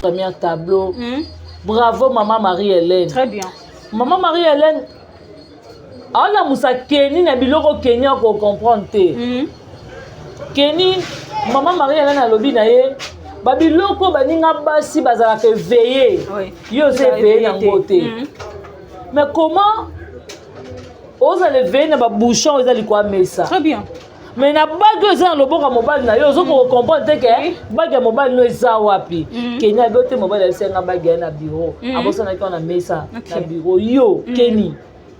Premier tableau. Bravo maman Marie-Hélène. Très bien. Maman Marie-Hélène alamusa Kenny na biloko Kenny ako comprendre te. Kenny maman Marie-Hélène alobi na ye ba biloko baninga basi bazalaka éveillé. Oui. Yo oza éveillé nango te. Mais comment ozala éveillé na ba bouchon oyo eza likwa mesa? Très bien. Mais na bague oyo eza na loboko ya mobali na yo, ozokoka comprendre te ke bague ya mobali no eza wapi. Kenny abi te mobali abisenga bague ya na bureau, abosanaki wana mesa na bureau. Yo Kenny,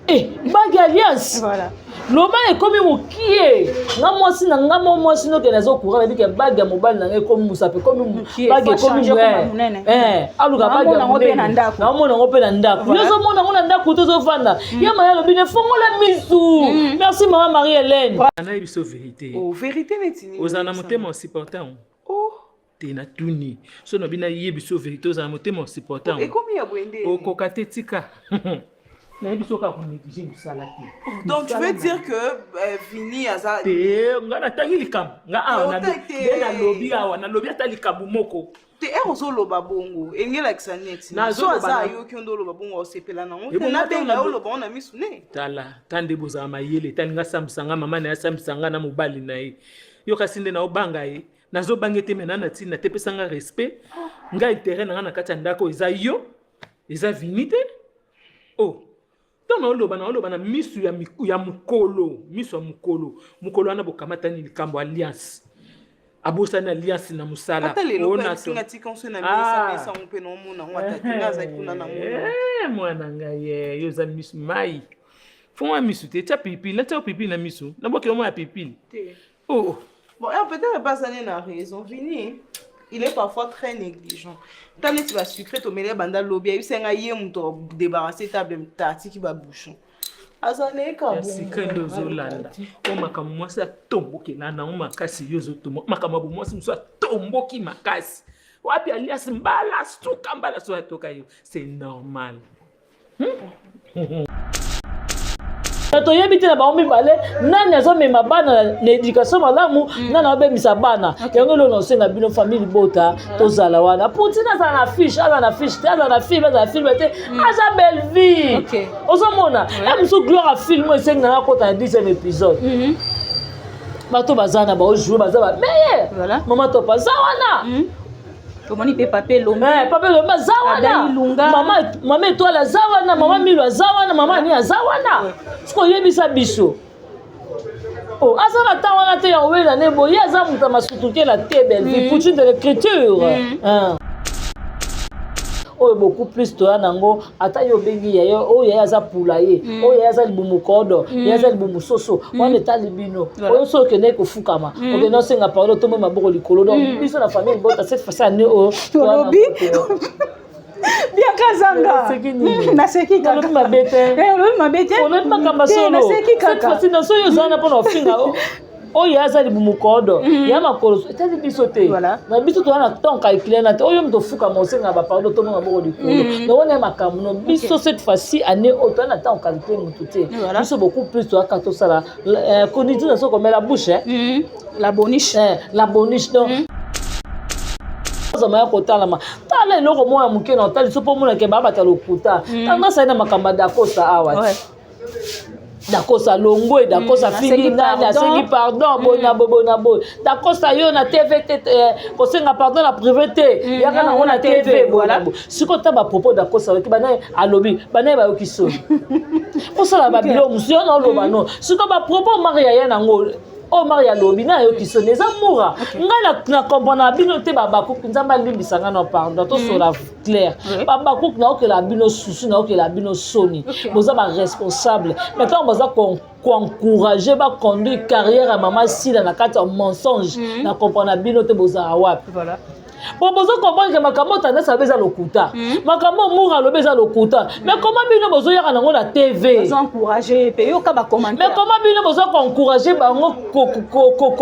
eh, bague alliance. Voilà. Loba ekomi mokie, nga mwasi na nga mo mwasi nokende azokura, nayebi ke bague ya mobali na nga ekomi mosape, ekomi Mokie, bague faut ekomi changer ekoma monene. Eh, aluka bague Naomona ya yango mpe na monene. ndako. Naomona yango mpe na ndako. Voilà. Yo ozomona yango na ndako te, ozovanda ye maya alobi ne fongola misu. Merci mama Marie Hélène. Nayebi biso vérité. Oh, vérité neti nini? Ozala na motema osupporter yango? Oh. Te, natuni so na bino, ayebi biso vérité, ozala na motema osupporter yango? Ekomi ya boye nde? Okoka te, tika. Nayebi soki akonégliger mosala te. Donc tu veux dire que Vini aza Te, nga natangi likambo nga awa. Te, te. Nde nalobi awa, nalobi ata likambo moko. Te, ere ozoloba bongo elingi elakisa neti so Nazoloba aza ayoki yo nde oloba bongo, osepela nango te. Ebongo Nabenga yo, ntango oloba ngo na misu ne. Tala, ta nde bozala mayele. Talinga asambisa nga, mama na ye asambisa nga na mobali na ye. Yo kasi nde naobanga ye, nazobanga ete mena na ntina te. Pesa nga respect. Ngai terrain na nga na kati ya ndako eza yo, eza Vini te. O ntango naoloba, naoloba na misu ya mokolo, miso ya mokolo. Mokolo wana bokamatani likambo alliance, abosani alliance na mosala. Ata lelo Oyo mpe na abisinga tika nso na Ah. mesa mesa ngo mpe naomona yango, ata te nga azali kuna na mona. Eh, mwana ngai, ye yo oza misu mai, fonga misu te, tia pilipili, natia yo pilipili na misu, naboki yo mwa ya pilipili. Te. Oh. Bon, eh, peut-être pas ça na raison. Vini, il est parfois très négligent. Tant neti ba sucré tomele banda lobi, ayebisa ngai ye moto débarrasser table, tatiki ba bouchon. Azali ka Ya sika nde ozolanda o makambo mwasi atombokela nango makasi. Yo ozotombo makambo ya bomwasi mosusu atomboki makasi wapi alias mbala suka mbala so atoka yo, c'est normal. Na toyebi te na bango mibale nani azomema bana na éducation malamu, nani azobemisa bana. Yango eloko na osenga bino, famille libota, tozala wana. Poutine azala na fiche, azala na fiche te, azala na film, azala na film te, aza belle vie. Ozomona e mosusu gloire ya film esengi nanga kota na 10e épisode. Bato baza na baojouer, baza bameilleur. Mama Top aza wana. Tomoni mpe Pape Elombe. Eh, Papa Elombe aza wana. Adai Lunga. Mama Etoile aza wana, mama Milo aza wana, mama ani aza wana. Soki oyebisa biso, oh, aza na ntango wana te ya kowela ne boye, ye aza moto ya masutukela te. Bellevie, poutine de l'écriture. Ah. Oyo beaucoup plus toya nango, ata yo obengi yaya oyo, yaya aza pula ye, oyo yaya aza libumu kodo, ye aza libumu soso wana, etali bino. Oyo so okendeki kofukama, okende osenga pardon, otombo maboko likolo. Donc biso na famille libota, cette fois année oyo toya Tolobi. nango te. Bianca Zanga. Naseki nini? Naseki kaka. Olobi mabe te. Eh, olobi mabe te. Olobi makambo Te, solo. naseki Cette kaka. fois-ci na soki oza wana mpona ofinga oyo aza libumu kodo ya makolo, etali biso te. Na biso toza na temps calcule na te. Oyo moto ofukama osenga bapardon, tomona maboko likolo, donc wana ya makambo no. Biso cette fois-ci année oyo toza na temps calcule motu te. Biso beaucoup plus toyaka tosala conduite na so komela bouche, eh. La boniche. Eh, la boniche. Donc ozama ya kotalama, tala eloko moko ya moke na otali so mpo omonake babata lokuta. Ntango asali na makambo ya Dakosa awa, Dakosa longwe, Dakosa fingi asengi nani, pardon. Asengi pardon boye na boye, boye na boye. Dakosa yo na TV te, kosenga pardon na privé te, yaka nango na TV, boye na boye. Sikoyo ta bapropos Dakosa oyoki banaye alobi, banaye bayoki soni kosala babiloko mosusu yo na oloba no. Sikoyo bapropos mari yaya nango oyo mari alobi na ayoki soni, eza mura. Ngai na comprendre na bino te. Babakuki, Nzambe alimbisa ngai na pardon, tosola clair. Babakuki, naokela bino susu, naokela bino soni. Boza baresponsable, mais ntango baza koencourager baconduire carrière ya mama Sila na kati ya mensonge, na comprendre na bino te. Bozala wapi? Po bozo comprendre ke makambo oyo tendance alobi eza lokuta, makambo oyo mura alobi eza lokuta, mais comment bino bozoyaka nango na TV? Bazoencourager mpe, yoka Mais bacommentaire. comment bino boza koencourager bango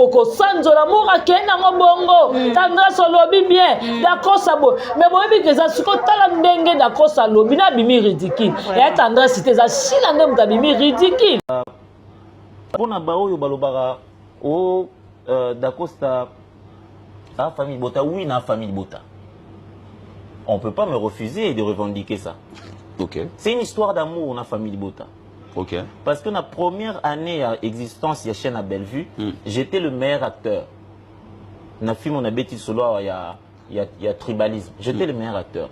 kosanzola mura, akei nango bongo, Tendresse alobi bien, Dakosa boye, mais boyebi ke eza siko. Tala ndenge Dakosa alobi na abimi ridicule. Eya Tendresse te, eza Sila nde moto abimi ridicule. Mpona baoyo balobaka o Dacosta a famille bota, oui, na famille bota. On peut pas me refuser de revendiquer ça. C'est une histoire d'amour na famille Libota. Parce que la première année ya existence ya chaîne à Bellevue, j'étais le meilleur acteur. Na film on a bêti solo il y a tribalisme. J'étais le meilleur acteur.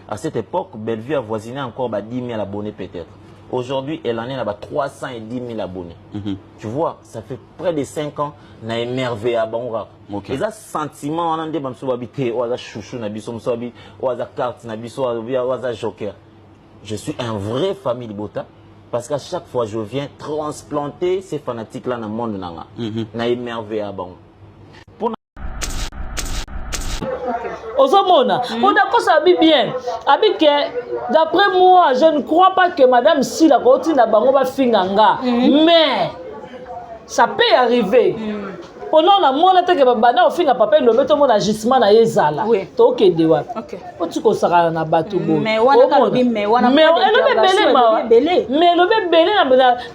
À cette époque, Bellevue avoisinait encore bah, 10 000 abonnés peut-être. Aujourd'hui, elle en est là-bas 310 000 abonnés. Tu vois, ça fait près de 5 ans, na émerveillé à Bangora. Eza sentiment wana nde bamosusu babi te, oyo aza chouchou na biso, mosusu babi oyo aza carte na biso, oyo aza joker. Je suis un vrai famille Libota parce qu'à chaque fois je viens transplanter ces fanatiques là na monde nanga. Na émerveillé à bango. Ozomona, po dakosa abi bien, abi ke d'après moi, je ne crois pas que madame Sila kotinda bango bafinga nga, mais ça peut arriver. Mpona namona teke babanda kofinga papa Elombe, tomona agissement na ye ezala. Tokende wapi? Oti kosakana na bato boye. Mais wana kaka alobi, mais wana Mais point elobi ebele d'interrogation, mawa. elobi ebele. Mais elobi ebele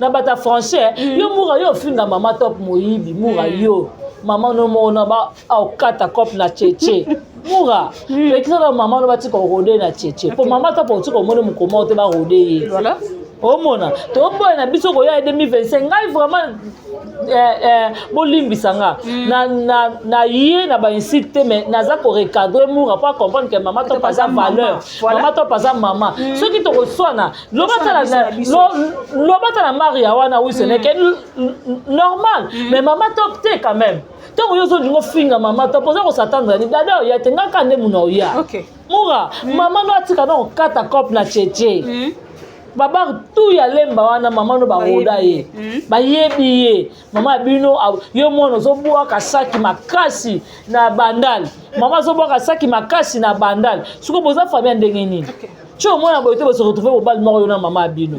na bato ya français. Yo mura, yo ofinga mama Top moyibi. Mura, yo mama no mona ba aokata cope na cheche. Mura, pekisa na mama no batika korôder na cheche, po mama Top otika omoni mokoma te barôder ye. Omona, toboya na biso koya 2025. Ngai vraiment bolimbisa nga na ye na bainsulte te, mais naza korecadrer mura po acomprendre ke mama Top aza valeur. Mama Top aza mama. Soki tokoswana, loba ta Toswana biso na biso. loba ta na Maria wana, oui, ce n'est que normal, mais mama Top te quand même. Ntango yo ozolinga ofinga mama Top, oza kos'attendre ni dada oya te, nga ka nde muna oya. Mura, mama no atika na kokata cope na cheche. Babar tu ya lemba wana, mama no baroda ye, bayebi ye. Mama ya bino yo mwana ozobwaka saki makasi na Bandal, mama azobwaka saki makasi na Bandal. Sikoyo boza famille ya ndenge nini? Ti omona boye te, bose retrouve mobali moko, yo na mama ya bino,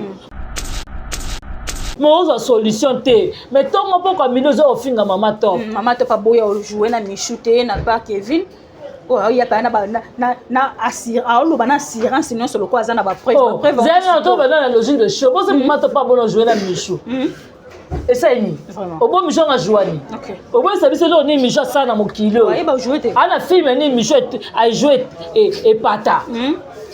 mais ozwa solution te. Mais ntongo poko mino oza kofinga mama Top. Mama Top aboya ojoue na Michu te na pa Kevin oyo ayaka na aoloba na assurance nyonso lokola aza na bapreuve. Zena to bana na logique de show, boza mama Top abona jouer na Michu, esali nini? Obo Michu anga joua nini? Oboyesa biso eloko nini Michu asala na mokili oyo? Ayeba joue te. Ana film nini Michu ajoue epata?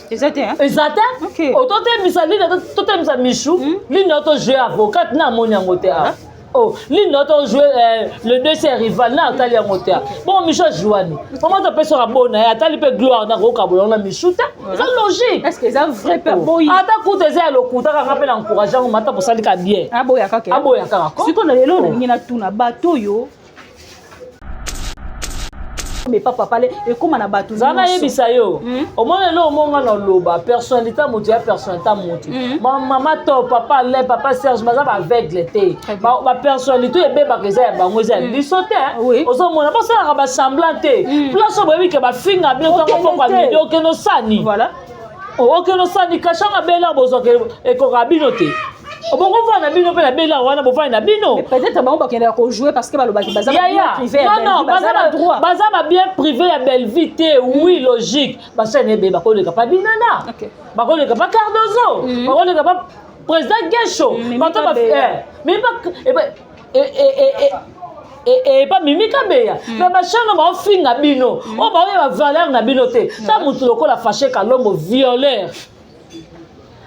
Eza te. Eza te. Ototemisa Lina, totemisa Michu. Lina tojoue avocate na amoni yango te awa. Oh, Lina tojoue le deuxième rival na atali yango te. Bon, Michu ajoua nini? Mama topesaka bona ye, atali mpe gloire na kokabola yango na Michu te, eza logique. Est ce que eza vrai mpe aboyi? Ata kuta eza ya lokuta kaka mpe na encourage yango, mata kosalika bien. Aboya kaka. Aboya kaka. Sikoyo na lelo nalingi natuna bato oyo me papa pale ekóma na bato. Za nayebisa yo, omoni elo omonga na oloba personnalité ya motu ya personnalité ya motu. Mama to papa Alain, papa Serge baza baaveugle te. Bapersonnalité oyo ebebaka eza ya bango, eza ya biso te. Ozomona, bosalaka basemblant te. Place oyo boyebi ke bafinga bino ntango poko ya midi, okende osani, okende osani kashanga bela, bozwaka ekoka bino te. Bokovanda na bino mpe na bela wana, bovandi na bino. Peut-être bango bakendaka kojouer parce que balobaki baza Yaya, non, non, baza babien privé ya Bellevue te. Oui, logique, bachaîne ebe bakoleka pa Binana, bakoleka pa Cardozo, bakoleka pa président Gesho, bato mimi epa Mimi Kabeya. Mais bachaîne baofinga bino oyo baoyeba valeur na bino te. Ta motu lokola Fashe Kalombo, violeur,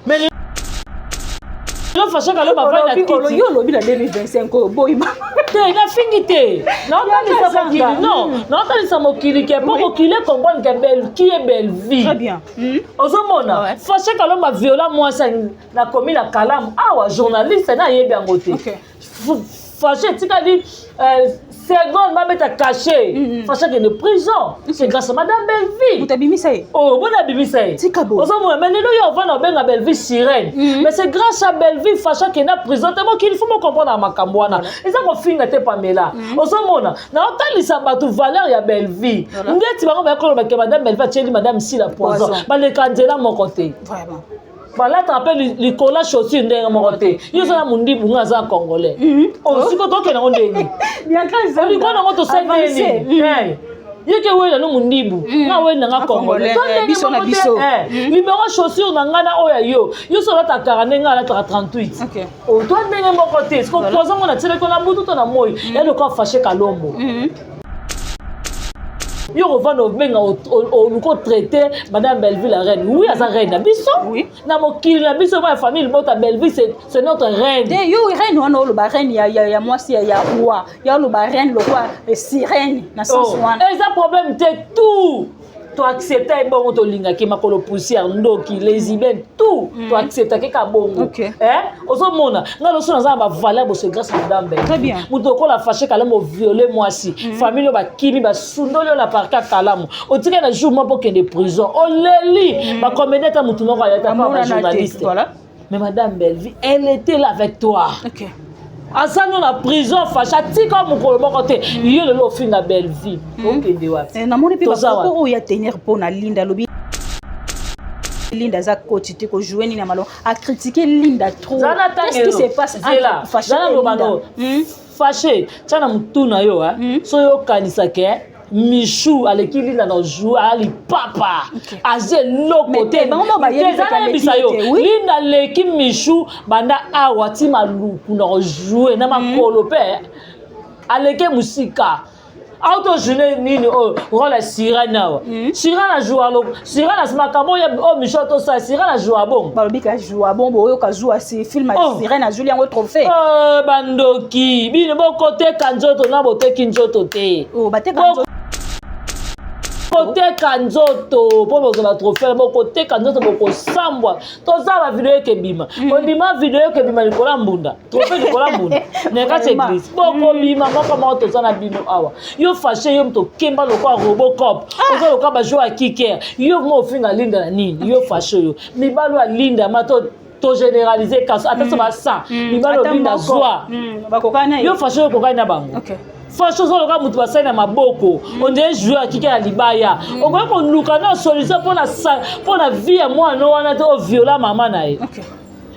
mais lelo Fashe Kalombo avandi na kiti. Yo olobi na 2025 oyo boyima. Te, nafingi te, naotalisa mokili, non, naotalisa mokili ke mpo mokili ecomprendre ke belle qui est Bellevue. Très bien. Ozomona, Fashe Kalombo aviola mwasi nakomi na kalamu awa, journaliste na ayebi yango te. Fashe etikali seconde babeta cachet, Fashe akende prison, c'est grâce à madame Bellevue. Moto abimisa ye. Oh, bona abimisa ye. Tika boye. Ozomona, mais lelo yo ovanda obenga Bellevue sirène, mais c'est grâce à Bellevue Fashe akenda prison te. Mokili faut mocomprendre na makambo wana, eza kofinga te. Pamela, ozomona, naotalisa bato valeur ya Bellevue. Ndeti bango bayakoloba ke madame Bellevue atieli madame Sila poison, baleka nzela moko te, balataka mpe likola chaussure ndenge moko te. Yo oza na mondibu, nga aza congolais. Siko tokende yango ndeni oliko nango, tosali ndeni ye ke wela no mondibu, nga weli nanga congolais. Biso na biso. Numéro chaussure na ngai na oyo ya yo, yo so olataka 40, ndenge alataka 38, to ndenge moko te. Siko poison ngo natielaki na butu to na moi ya lokola Fashe Kalombo. Yo kovanda obenga oluka otraite madame Bellevue la reine. Oui, aza reine na biso. Oui. Na mokili na biso ya famille libota, Bellevue c'est notre reine. Te, yo reine wana oloba reine ya mwasi ya roi, ya oloba reine lokwa sirène na sens wana. Eza problème te, tout toaccepta ye bongo, tolingaki makolo poussière, ndoki, lesbienne, tout toacceptaki ka bongo. Ozomona nga loso naza na bavaleur boso grâce à madame Bellevue. Très bien. Moto okola Fashe Kalamu, oviole mwasi, famille oyo bakimi, basundoli oyo na parke ya Kalamu, otikali na jour moko okende prison, oleli, bacomédien ata motu moko ayata pa Bamonana te, bajournaliste. Voilà. Mais madame Bellevue, elle était là avec toi. Aza no na prison, Fashe atika mokolo moko te. Yo lelo ofinga Bellevue, okende wapi? Namoni mpe Toza bapropos wapi? Oyo ya tenir mpo na Linda, alobi Linda aza koti te kojouer nini ya malongo, acritiquer Linda trop. Zala. Qu'est-ce qui se passe entre Faché Zala et loba Linda? no Fashe, tia na motu na yo so oyo okanisaka Michou aleki Linda na joue ali papa aza eloko Mais te. te, bango moko bayebi Eza te aleki nayebisa yo te, oui. Linda aleki Michou banda awa ti maluku na kojouer na makolo mpe aleki mosika. Autojoune nini oyo rôle ya sirène awa, sirène ajoua, sirène makambo oyo Michou atosala, sirène ajoua bongo. Balobi ka joua bon, boyoka zuwa si film ya Oh. sirène azwili yango trophée. Oh, bandoki bino bokoteka nzoto na boteki nzoto te. Oh, bateka nzoto. Bokoteka nzoto mpo bozwa batrophée, bokoteka nzoto, bokosambwa. Toza bavideo ekebima, kobima video ekebima likolo ya mbunda, trophée likolo ya mbunda na kati ya Vraiment. église, bokobima moko moko. Toza na bino awa. Yo Fashe, yo moto okemba lokola Robocop, oza lokola bajoueur ya kiker, yo mo ofinga Linda na nini? Yo Fashe, oyo mibali oyo alinda ma to togénéraliser kaso ata so basa mibali Ata olinda moko. zwa. Bakokana na ye. Yo Fashe, oyo okokani na bango. Fashe, ozoloka moto basali na maboko, ondire joueur akiki ya libaya. Okoki koluka na solution mpona vie ya mwana wana te, oviola mama na ye.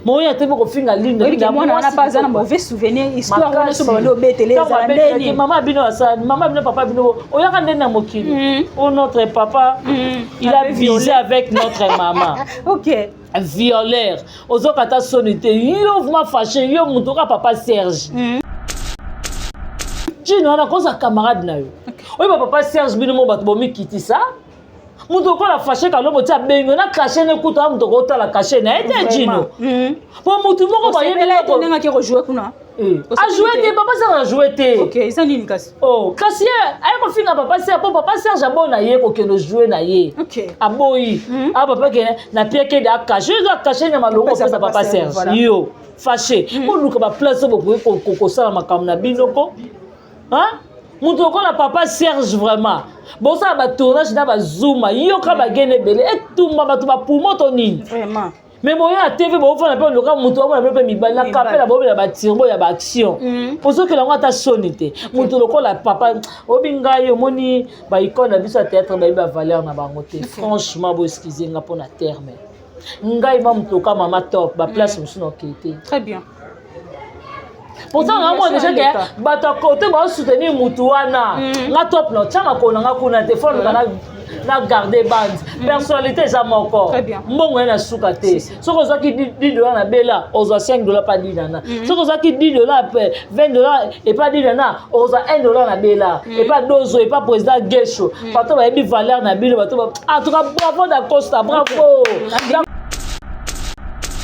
Moya te mpo kofinga Linda. Oyebi ke Linda, mwana wana mwasi mpe aza na kitoko. mauvais souvenir, histoire wana so babandi obetele Ntango ezala abetelaki ndeni. Mama bino asala, mama bino, papa bino, oyaka ndeni na mokili. Oh, notre papa, il a Avait visé violé. avec notre maman. Violeur, ozoka ata soni te. Yo vraiment Fashe, yo moto oka papa Serge Jino wana koza camarade na yo, oyeba papa Serge, bino mo bato bomikitisa. Moto okola Fashe Kalombo ti abengi na cachet ne kuta wa moto okotala cachet na ye te, Jino, po motu moko bayebi. Osepela ete ndenge ake kojouer kuna. Ajoue te, papa Serge ajoue te. Ok, eza nini kasi? Oh, kasi ye aye kofinga papa Serge mpo papa Serge aboyi na ye kokende jouer na ye. Aboyi a papa kende na pie kende acache, ezo acache na malongo. Opesa opesa papa papa Serge, Serge. voilà. Yo Fashe, boluka baplace oyo bokoki kosala makambo na bino ko. Hein? Moto lokola papa Serge, vraiment bosala batournage na bazuma, yoka bagene ebele etumba bato bapumo to nini. Vraiment. Mais boya ya TV, bofanda mpe oluka moto amona mpe mibali na kapela, bobela batirbo ya baaction, ozokela yango ata soni te. Moto lokola papa obi ngai, omoni baicône na biso ya théâtre, bayebi bavaleur na bango te. Franchement, boexcuse nga mpo na terme, ngai ma moto oka mama top, baplace mosusu na okei te. Très bien. Pourtant nga mona déjà ke bato ya kote baosoutenir mutu wana, nga top na otya makolo na nga kuna te. Fo luka na garde bande personnalité eza moko. Très bien. Mbongo ye na suka te. Soki ozwaki 10 $ na bela, ozwa 5 $ pa dinana. Soki ozwaki 10 $ pe 20 $ epa dinana, ozwa 1 $ na bela, epa dozo, epa président Gesho. Bato bayebi valeur na bino, bato en tout cas, bravo Dacosta, bravo.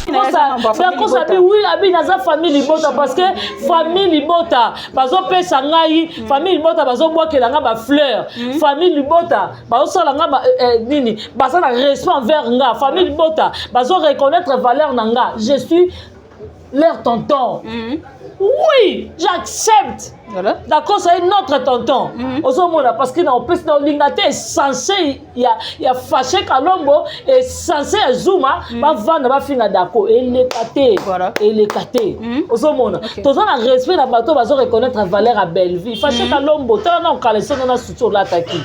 Dacosta abi oui, abi naza famille libota, parce que famille libota bazopesa ngai, famille libota bazobwakela nga bafleur, famille libota bazosala nga nini, baza na respect envers nga, famille libota bazoreconnaître valeur na nga, je suis leur tonton. Oui, j'accepte. Voilà. D'accord, c'est notre tonton. Ozomona, parce que na opesi na olinga te censé ya Fashe Kalombo et censé ya Zuma, bavanda bafinga dako, eleka te. Voilà. Eleka te. Ozomona, toza na respect na bato bazo reconnaître valeur ya Bellevue. Fashe Kalombo, tala na caleçon na suti olataki,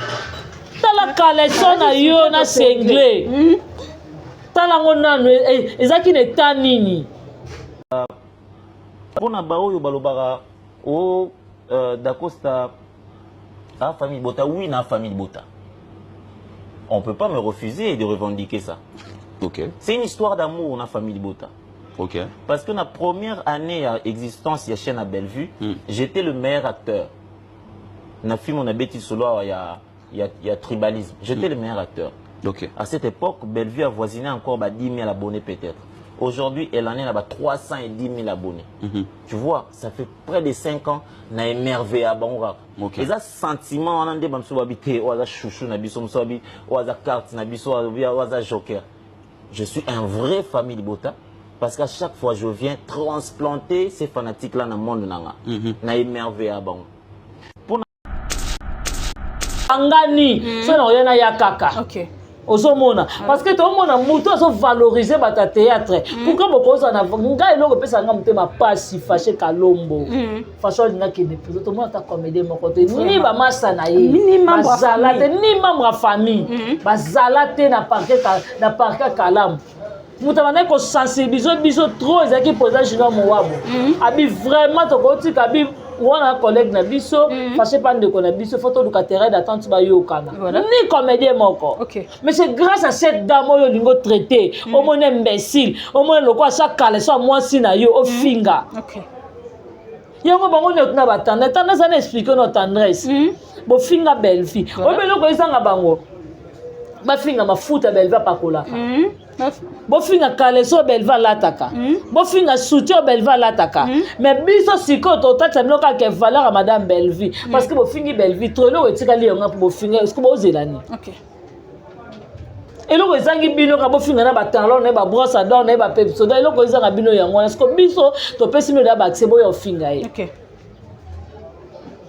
tala caleçon na yo na sengle, tala yango nanu ezalaki na eta nini? Mpona baoyo balobaka o Dacosta a famille bota, oui, na famille bota, on peut pas me refuser de revendiquer ça. C'est une histoire d'amour na famille bota. Parce que na première année ya existence ya chaîne à Bellevue, j'étais le meilleur acteur na film. On abeti solo awa ya ya tribalisme. J'étais le meilleur acteur. À cette époque, Bellevue avoisinait encore bah, 10 000 abonnés peut-être. Aujourd'hui, elle en est là-bas 310 000 abonnés. Tu vois, ça fait près de 5 ans, na émerveillé à bango. Eza sentiment wana nde bamosusu babi te, oyo aza chouchou na biso, mosusu babi oyo aza carte na biso, oyo aza joker. Je suis un vrai famille libota parce qu'à chaque fois je viens transplanter ces fanatiques là na monde nanga. Na émerveillé à bango. Angani so na oya na ya kaka. Ozomona, parce que toomona motu azovalorize bato ya théâtre. Pourquoi bokozala na ngai? Eloko epesaka nga motema pasi, Fashe Kalombo, Fashe alinga kende prison, tomona ata comédien moko te, ni bamasa na ye Ni membre ya bazala te, famille. ni membre ya famille bazala te na parquet na parquet Kalamu. Moto abandaki kosensibilize biso trop ezalaki président Junior Mowabo. Abi vraiment tokotika abi wana collègue na biso Fashe, pa ndeko na biso, faut toluka terrain d'attente, bayokana. Ni comédien moko. Mais c'est grâce à cette dame oyo olingi otraite, omoni imbécile, omoni lokola sa kaleso ya mwasi na yo ofinga. Yango bango nyonso na batendresse, tendresse ana explique no tendresse. Bofinga Bellevue, oyo eloko ezanga bango, bafinga mafuta Bellevue apakolaka, bofinga kaleso oyo Bellevue alataka, bofinga soutien oyo Bellevue alataka. Mais biso sikoyo totatisa bino kaka valeur ya madame Bellevue, parce que bofingi Bellevue to eloko etikali yango mpo bofinga. Ceque bozela nini? Eloko ezangi bino ka bofinga na batalon na ye, babrosse à dents na ye, bapepsoda. Eloko ezanga bino yango wana. Siko biso topesi bino da baaccès, boya ofinga ye.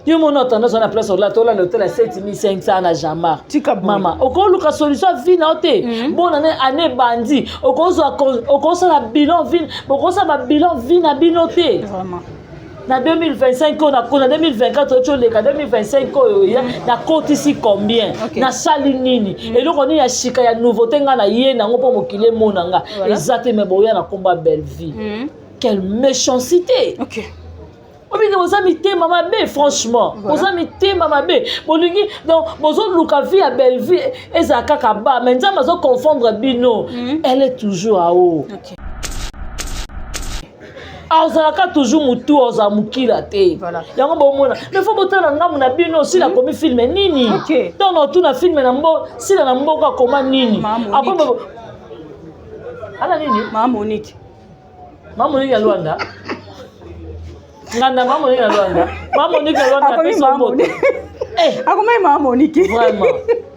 Yo mona tendance wana, place olata, olala hôtel ya 7500 na Jamar. Tika boye. Mama, okoluka solution ya vie na yo te. Bona ne ane ebandi, okozwa, okosala bilan vie, bokosala babilan vie na bino te. Na 2025 oyo, na 2024 oyo oleka, 2025 oyo ya nakotisi combien? Nasali nini? Eloko nini ya sika, ya nouveauté ngai na ye nango mpo mokili emona nga? Eza te. Me boya na komba Bellevue. Quelle méchanceté! Obingi boza mitema mabe, franchement. Boza mitema mabe, bolingi donc bozoluka vie ya Bellevue ezala kaka ba, mais Nzambe azoconfondre bino. Elle est toujours ao. Azalaka toujours motu, azala mokila te. Yango bomona, mais faut botala ngambu na bino. Sila akomi film nini? Donc na otuna film na mbo Sila na mboka akoma nini? Mama Monique. Après, ala nini? Mama Monique. Mama Monique ya Lwanda, nganda, Mama Monique ya Lwanda, Mama Monique ya Lwanda. Akomi apesi Mama mbote. Monique. Eh, Akomai Mama Monique. Vraiment,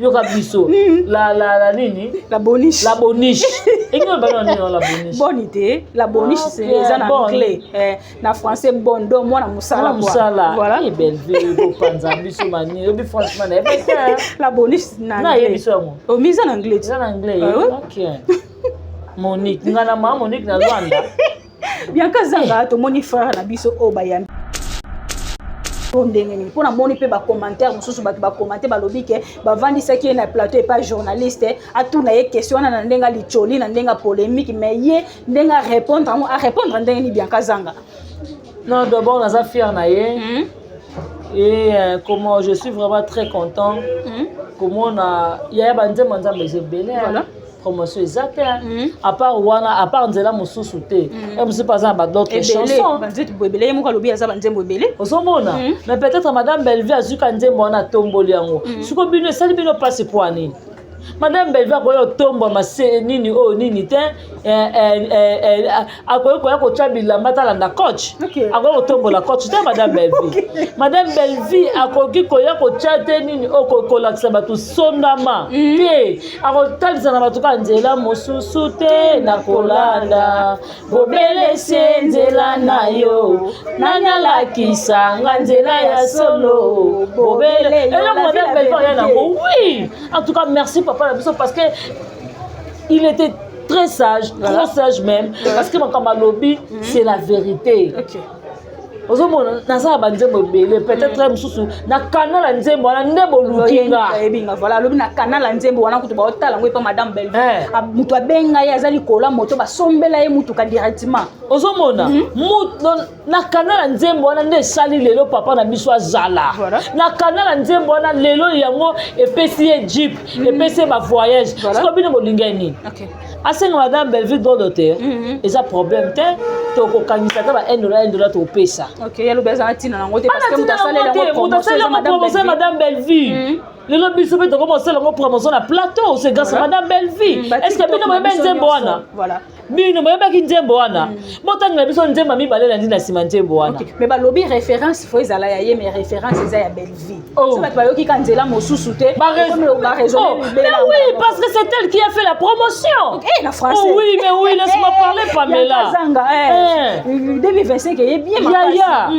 yoka biso la nini? La boniche. La boniche, engi oyo bana nini, la boniche? Bonne te, la boniche. Ah, C'est ok, eza na bonne. anglais. Eh, na français bon, donc mwana mosala mwana quoi. Mosala. Voilà. Eh, Bellevue kopanza biso mani obi, franchement nayebi te. La boniche na Nayebi anglais. so yango. Oh, mise en anglais. Eza na anglais? Ah oui? Ok, Monique ngana, mama Monique na Lwanda. Bianca Zanga, tomoni frère na biso oyo bayambi oyo ndenge nini? Mpo namoni mpe bacommentaire mosusu, bato bacommenter, balobi ke bavandisaki ye na plateau epa journaliste, atuna ye question wana na ndenge alicoli, na ndenge polémique, mais ye ndenge arépondre yango, arépondre ndenge nini, Bianca Zanga? Non, d'abord naza fier na ye. Et comment, je suis vraiment très content komona yaya. Banzembo Nzambe eza ebele. Promotion eza te. À part wana, à part nzela mosusu te, e mosusu mpe aza na badautres Ebele. chansons. Banzembo ebele, ye moko alobi aza banzembo ebele. Ozomona, mais peut-être madame Bellevue azwika nzembo wana, atomboli yango. Sikoyo bino esali bino mpasi po nini? Madame Bellevue akoki otombwama se nini oyo nini te, akoki koya kotya bilamba, talanda coach. Akoki kotombola coach te, madame Bellevue. Madame Bellevue akoki koya kotya te nini oyo, kolakisa bato sondama te, akotalisa na bato kaka nzela mosusu te na kolanda, bobele se nzela na yo. Nani alakisanga nzela ya solo? Bobele eloko madame Bellevue aya nango. Oui, en tout cas merci papa na biso, parce que il était très sage. Trop sage même, parce que makambo alobi, c'est la vérité. Ozomona, naza na banzembo ebele, peut-être mosusu na kanala nzembo wana nde boluki nga. Oyebinga, voilà, alobi na kanala nzembo wana kutu baotala yango epa madame Bellevue. Moto abenga ye, aza likolo ya moto, basombela ye mutuka directement. Ozomona, na kanala nzembo wana nde esali lelo papa na biso azala. Na kanala nzembo wana lelo yango epesi ye jeep, epesi ye bavoyage. Siko bino bolingi ye nini? Asenga madame Bellevue droit d'auteur, eza problème te, tokokangisa ata ba 1 dollar, 1 dollar topesa. Ok, alobi aza na ntina nango te, parce que moto asaleli yango Moto asali promotion eza yango madame promotion Bellevue. madame Bellevue. Lelo biso mpe tokoma kosala yango promotion na plateau, c'est grâce à madame Bellevie. Ba Est ce que TikTok bino na boyebi biso nzembo nyonso. wana? Voilà. Bino boyebaki nzembo wana? Botangela biso nzembo ya mibale na ndi na nsima nzembo wana. Ok. Mais balobi référence fo ezala ya ye, mais référence eza ya Bellevie. Oh. So bato bayoki ka nzela mosusu te. Oh, Baraisonne. mais oui, parce que c'est elle qui a fait la promotion. Eh, na français. Oh oui, mais oui, laisse-moi parler, Pamela. Zanga, Eh. 2025 eye bien makasi. Yaya.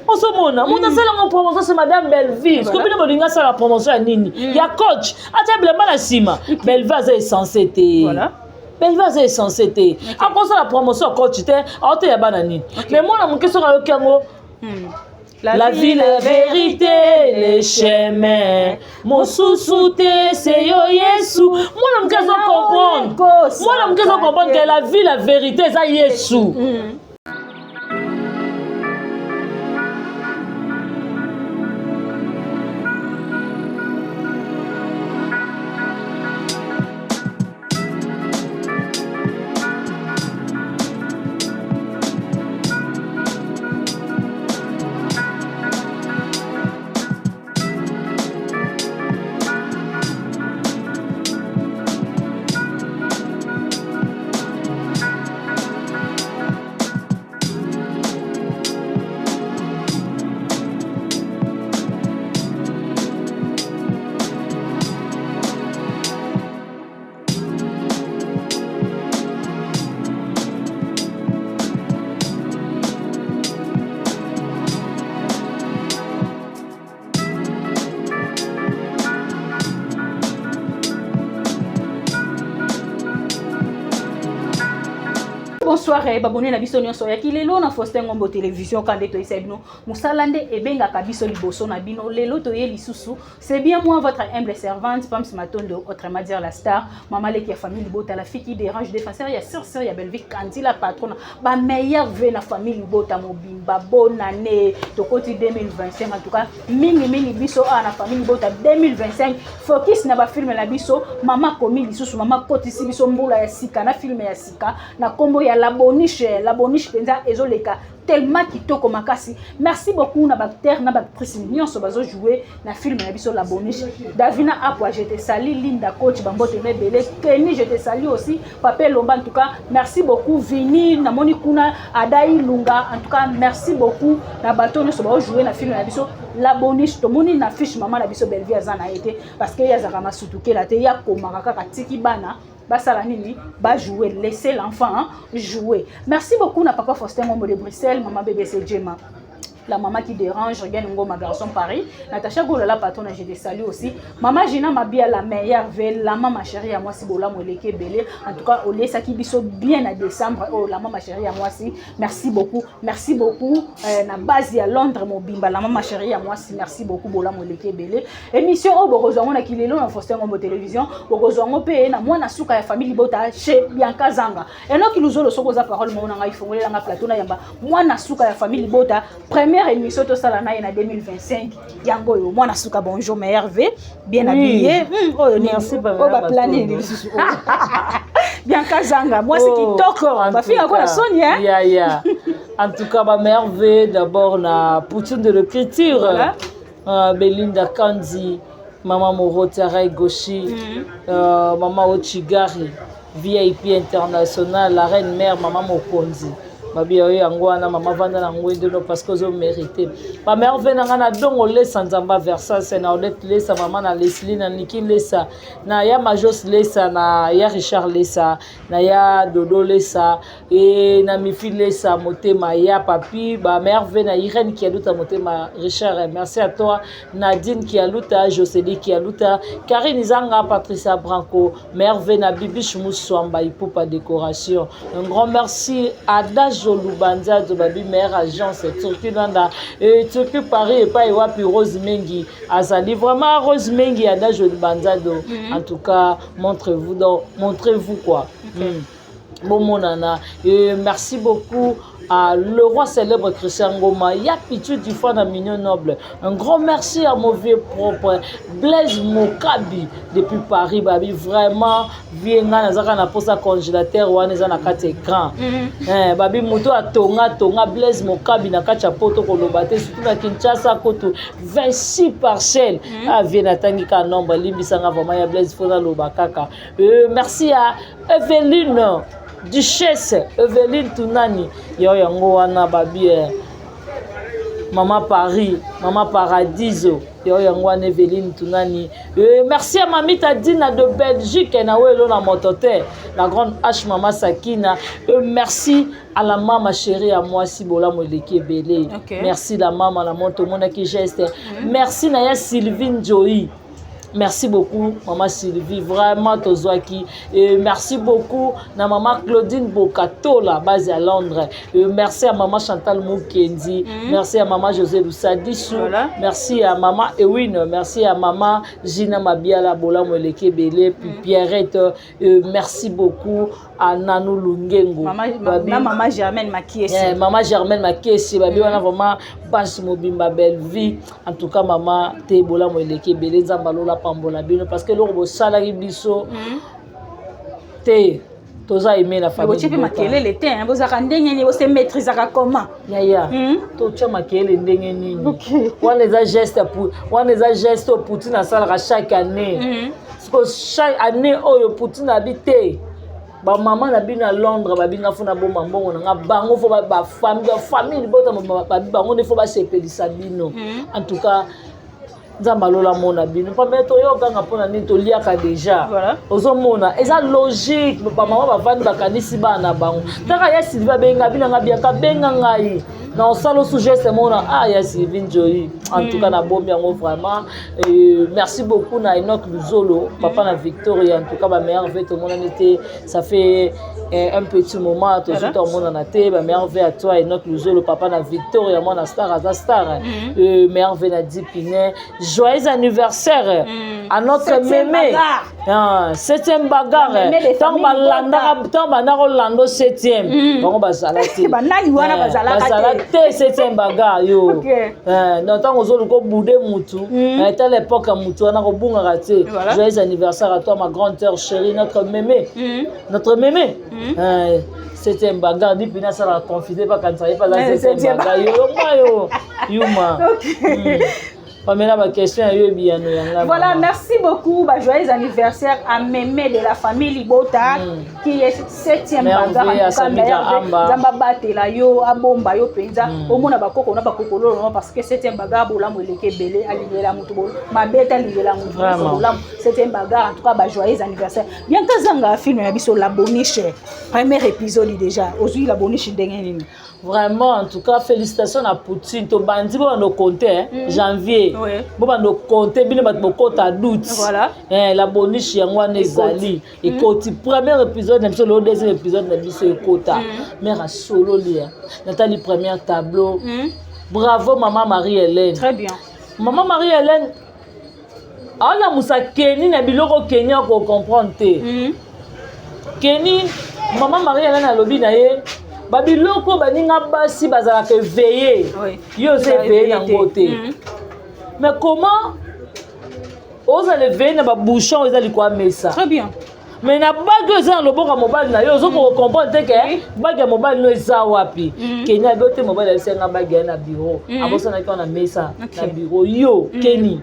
Ozomona moto asalango promotion, c'est madame Belleville. Parce que bino bolingi asala promotion ya nini? Ya coach atia bilamba na nsima. Belleville aza essence te. Voilà. Belleville aza essence te, akosala promotion ya coach te, aoteya bana nini? Mais mwana moke soki ayoki yango: La vie, la vérité, les chemins mosusu te, se yo Yesu. Mwana moke azo comprendre, mwana moke azo comprendre que la vie, la vérité eza Yesu. Bonsoir babone na biso nyonso oyaki lelo na Faustin Ngombo Télévision. Ka nde toyisa bino mosala nde ebengaka biso liboso na bino. Lelo toye lisusu, c'est bien moi, votre humble servante, Pams Matondo, autrement dire la star, mama leki ya famille Libota, la fille qui dérange, défenseur ya sœur sœur ya Bellevue Kandi, la patronne, bameilleur ve na famille Libota mobimba. Bonne année, tokoti 2025. En tout cas, mingimingi biso awa na famille Libota, 2025 focus na bafilme na biso. Mama komi lisusu, mama kotisi biso mbula ya sika na filme ya sika na nkombo ya La Boniche. La Boniche mpenza ezoleka tellement kitoko makasi. Merci beaucoup na baacteur na baactrice nyonso bazojoue na filme na biso La Boniche. Davina Apwa, je te salue. Linda Coach, bambote mebele. Kenny, je te salue aussi. Pape Lomba, en tout cas merci beaucoup. Vini namoni kuna, Adai Lunga, en tout cas merci beaucoup na bato nyonso baojoue na filme na biso La Boniche. Tomoni na fiche mama na biso Bellevie aza na ye te, parce que ye azalaka masutukela te, ye akomaka kaka, tiki bana basala nini, bajouer, laisser l'enfant, hein, jouer. Merci beaucoup na papa Faustin Ngombo de Bruxelles, mama BBC Jema, la maman qui dérange, Regan Ngoma, garçon Paris, Natacha Gola, la patronne, je te salue aussi. Maman Gina Mabia, la meilleure veille, la maman chérie à moi, si bola moleke belé. En tout cas, au qui biso bien à décembre, oh, la maman chérie à moi, si. Merci beaucoup, merci beaucoup. Na base à Londres, mobimba, la maman chérie à moi, si. Merci beaucoup, bola moleke belé. Émission, oh, bokozwango na kilelo na Faustin Ngombo Télévision, bokozwango pe na mwana suka ya famille Libota chez Bianca Zanga. Enoki Luzolo, soko za parole, mo na ngai fongole nga plateau na yamba mwana suka ya famille Libota. Première émission tosala na ye na 2025 yango oyo. Mwana suka, bonjour, meilleur v, bien Oui. habillé. Oyo nini? Merci, Pamela Oyo baplani Matondo. nini lisusu oyo? Bianca Zanga, mwasi Oh, kitoko, en bafingaka tout na cas, soni, hein? Ya, ya. En tout cas, bamerveille d'abord na Poutine de l'écriture. Voilà. Belinda Kandi, Mama Moroti Arai Goshi, Mama Ochigari, VIP international, la reine mère, Mama Mokonzi. Babi oyo yango wana, mama vanda na ngwende no, parce que ozomérite. Bamerveille na ngai na dongo lesa nzamba Versase, na Odette Lesa, mama na Leslie, na Niki Lesa, na ya Majos Lesa, na ya Richard Lesa, na ya Dodo Lesa e na Mifi Lesa, motema ya papi. Bamerveille na Irene Kialuta, motema Richard, merci à toi. Nadine Kialuta, Joseli Kialuta, Karine Zanga, Patricia Branco, merveille na Bibiche Muswamba Ipupa décoration. Un grand merci à Dajo Lubanza Babi, meilleure agence Turquie Landa et Turquie Paris, epai wapi Rose Mengi azali. Vraiment Rose Mengi, Adajo Lubanzado, en tout cas montrez-vous, donc montrez-vous quoi. Bomonana. Et merci beaucoup. à le roi célèbre Christian Ngoma, ya Pichu du na Mignon Noble. Un grand merci à mon vieux propre Blaise Mokabi depuis Paris, babi vraiment vieux nga nazaka na posa congélateur wana eza na kati écran. Eh, babi moto atonga tonga Blaise Mokabi na kati ya poto koloba te, surtout na Kinshasa kutu 26 parcelles. Ah vieux natangi ka nombre, limbisanga vraiment ya Blaise, faut naloba kaka. Merci à Eveline Duchesse Eveline Tunani yo yango wana babi Mama Paris, Mama Paradiso yo yango wana Eveline Tunani. Merci à Mamita Dina de Belgique na welo na moto te, la grande H Mama Sakina. Merci à la mama chérie à moi si bolamu eleki ebele. Merci la mama na moto monaki geste. Merci na ya Sylvine Joy. Merci beaucoup Maman Sylvie, vraiment tozwaki. Et merci beaucoup na Maman Claudine Bokatola basée à Londres. Et merci à Maman Chantal Mukendi, merci à Maman José Lusadisu, Voilà. Merci à Maman Ewin, merci à Maman Gina Mabiala Bolamu eleki ebele, puis Pierrette, merci beaucoup à Nanou Lungengo. Mama, Babi- na Mama Germaine Makiesi. Eh, Maman Germaine Makesi, babi wana vraiment basi mobimba belle vie. En tout cas maman te bolamu eleki ebele, Nzambe alola pambola bino parce que eloko bosalaki biso te toza aimé na famille. Botie mpe Libota. makelele te, hein, bozalaka ndenge nini, bose maîtrisaka comment? Yaya, totya makelele ndenge nini? Wana eza geste wana eza geste oyo Poutine asalaka chaque année. Siko chaque année oyo Poutine abi te bamama na bino ya Londres babinga fo na boma mbongo na nga bango fo bafamille libota babi bango nde fo basepelisa bino. En tout cas Nzambe alola mona bino pambe toyokanga mpona nini toliaka déjà. Ozomona eza logique, bamama bavandi bakanisi bana na bango. Taka ya Sylvie abenga bino nga biaka benga ngai na osala osu geste mona ah ya Sylvie Njoi. En tout cas nabombi yango vraiment. Merci beaucoup na Enoch Luzolo, papa na Victoria. En tout cas bameilleurs vœux, tomonani te, ça fait un petit moment tozwi tomonana te. Bameilleurs vœux à toi Enoch Luzolo, papa na Victoria, mwana star aza star. Meilleurs vœux na Dipine, joyeux anniversaire à notre Septième mémé. Bagarre. Ah, septième bagarre. La mémé des ntango familles. Balandaka ntango bandaka kolanda septième bango bazala te. Banani wana Eh, bazalaka te? Bazala te, septième bagarre yo. Eh, donc ntango ozoluka obude mutu, eh, tala époque ya mutu wana kobungaka te. Joyeux anniversaire à toi ma grande sœur chérie, notre mémé, notre mémé. Eh, septième bagarre dipina asalaka confise bakanisa ye paza. Eh, Septième septième. bagarre yo yonga yo yuma. Pamela, baquestion ya yo ebiyano yanga. Voilà, Mama. Merci beaucoup. Bah, joyeux anniversaire à Mémé de la famille Libota, qui est septième Meilleur bagarre. vœu En à tout cas, Samida meilleur vœu. Amba. Nzamba batela yo, abomba yo penza. Omona bakoko na bakoko lolo parce que septième bagarre bolamu eleke ebele alingela mutu bolo. Mabeta alingela mutu bolamu. Septième bagarre, en tout cas, bah, joyeux anniversaire. Bien que zanga film ya biso La Boniche. Premier épisode déjà. Ozui La Boniche ndenge nini? Vraiment, en tout cas félicitations na Poutine. Tobandi bobanda okonte janvier, bobanda okonte bino bato bokota doute. Eh, La Boniche yango wana ezali ekoti premier épisode na biso lelo, deuxième épisode na biso ekota. Mare asololi natali première tableau. Bravo Mama Marie Hélène. Très bien. Mama Marie Hélène aolamusa Keni na biloko Keni akocomprendre te. Keni, Mama Marie Hélène alobi na ye babiloko baninga basi bazalaka éveillé, yo oza éveillé yango te. Mais comment ozala éveillé na babouchon oyo eza likolo ya mesa? Très bien. Mais na bague oyo eza na loboko ya mobali na yo, ozokoka comprendre te ke bague ya mobali no eza wapi. Keni abi te mobali abisenga bague ya na bureau, abosanaki wana na mesa na bureau. Yo Keni,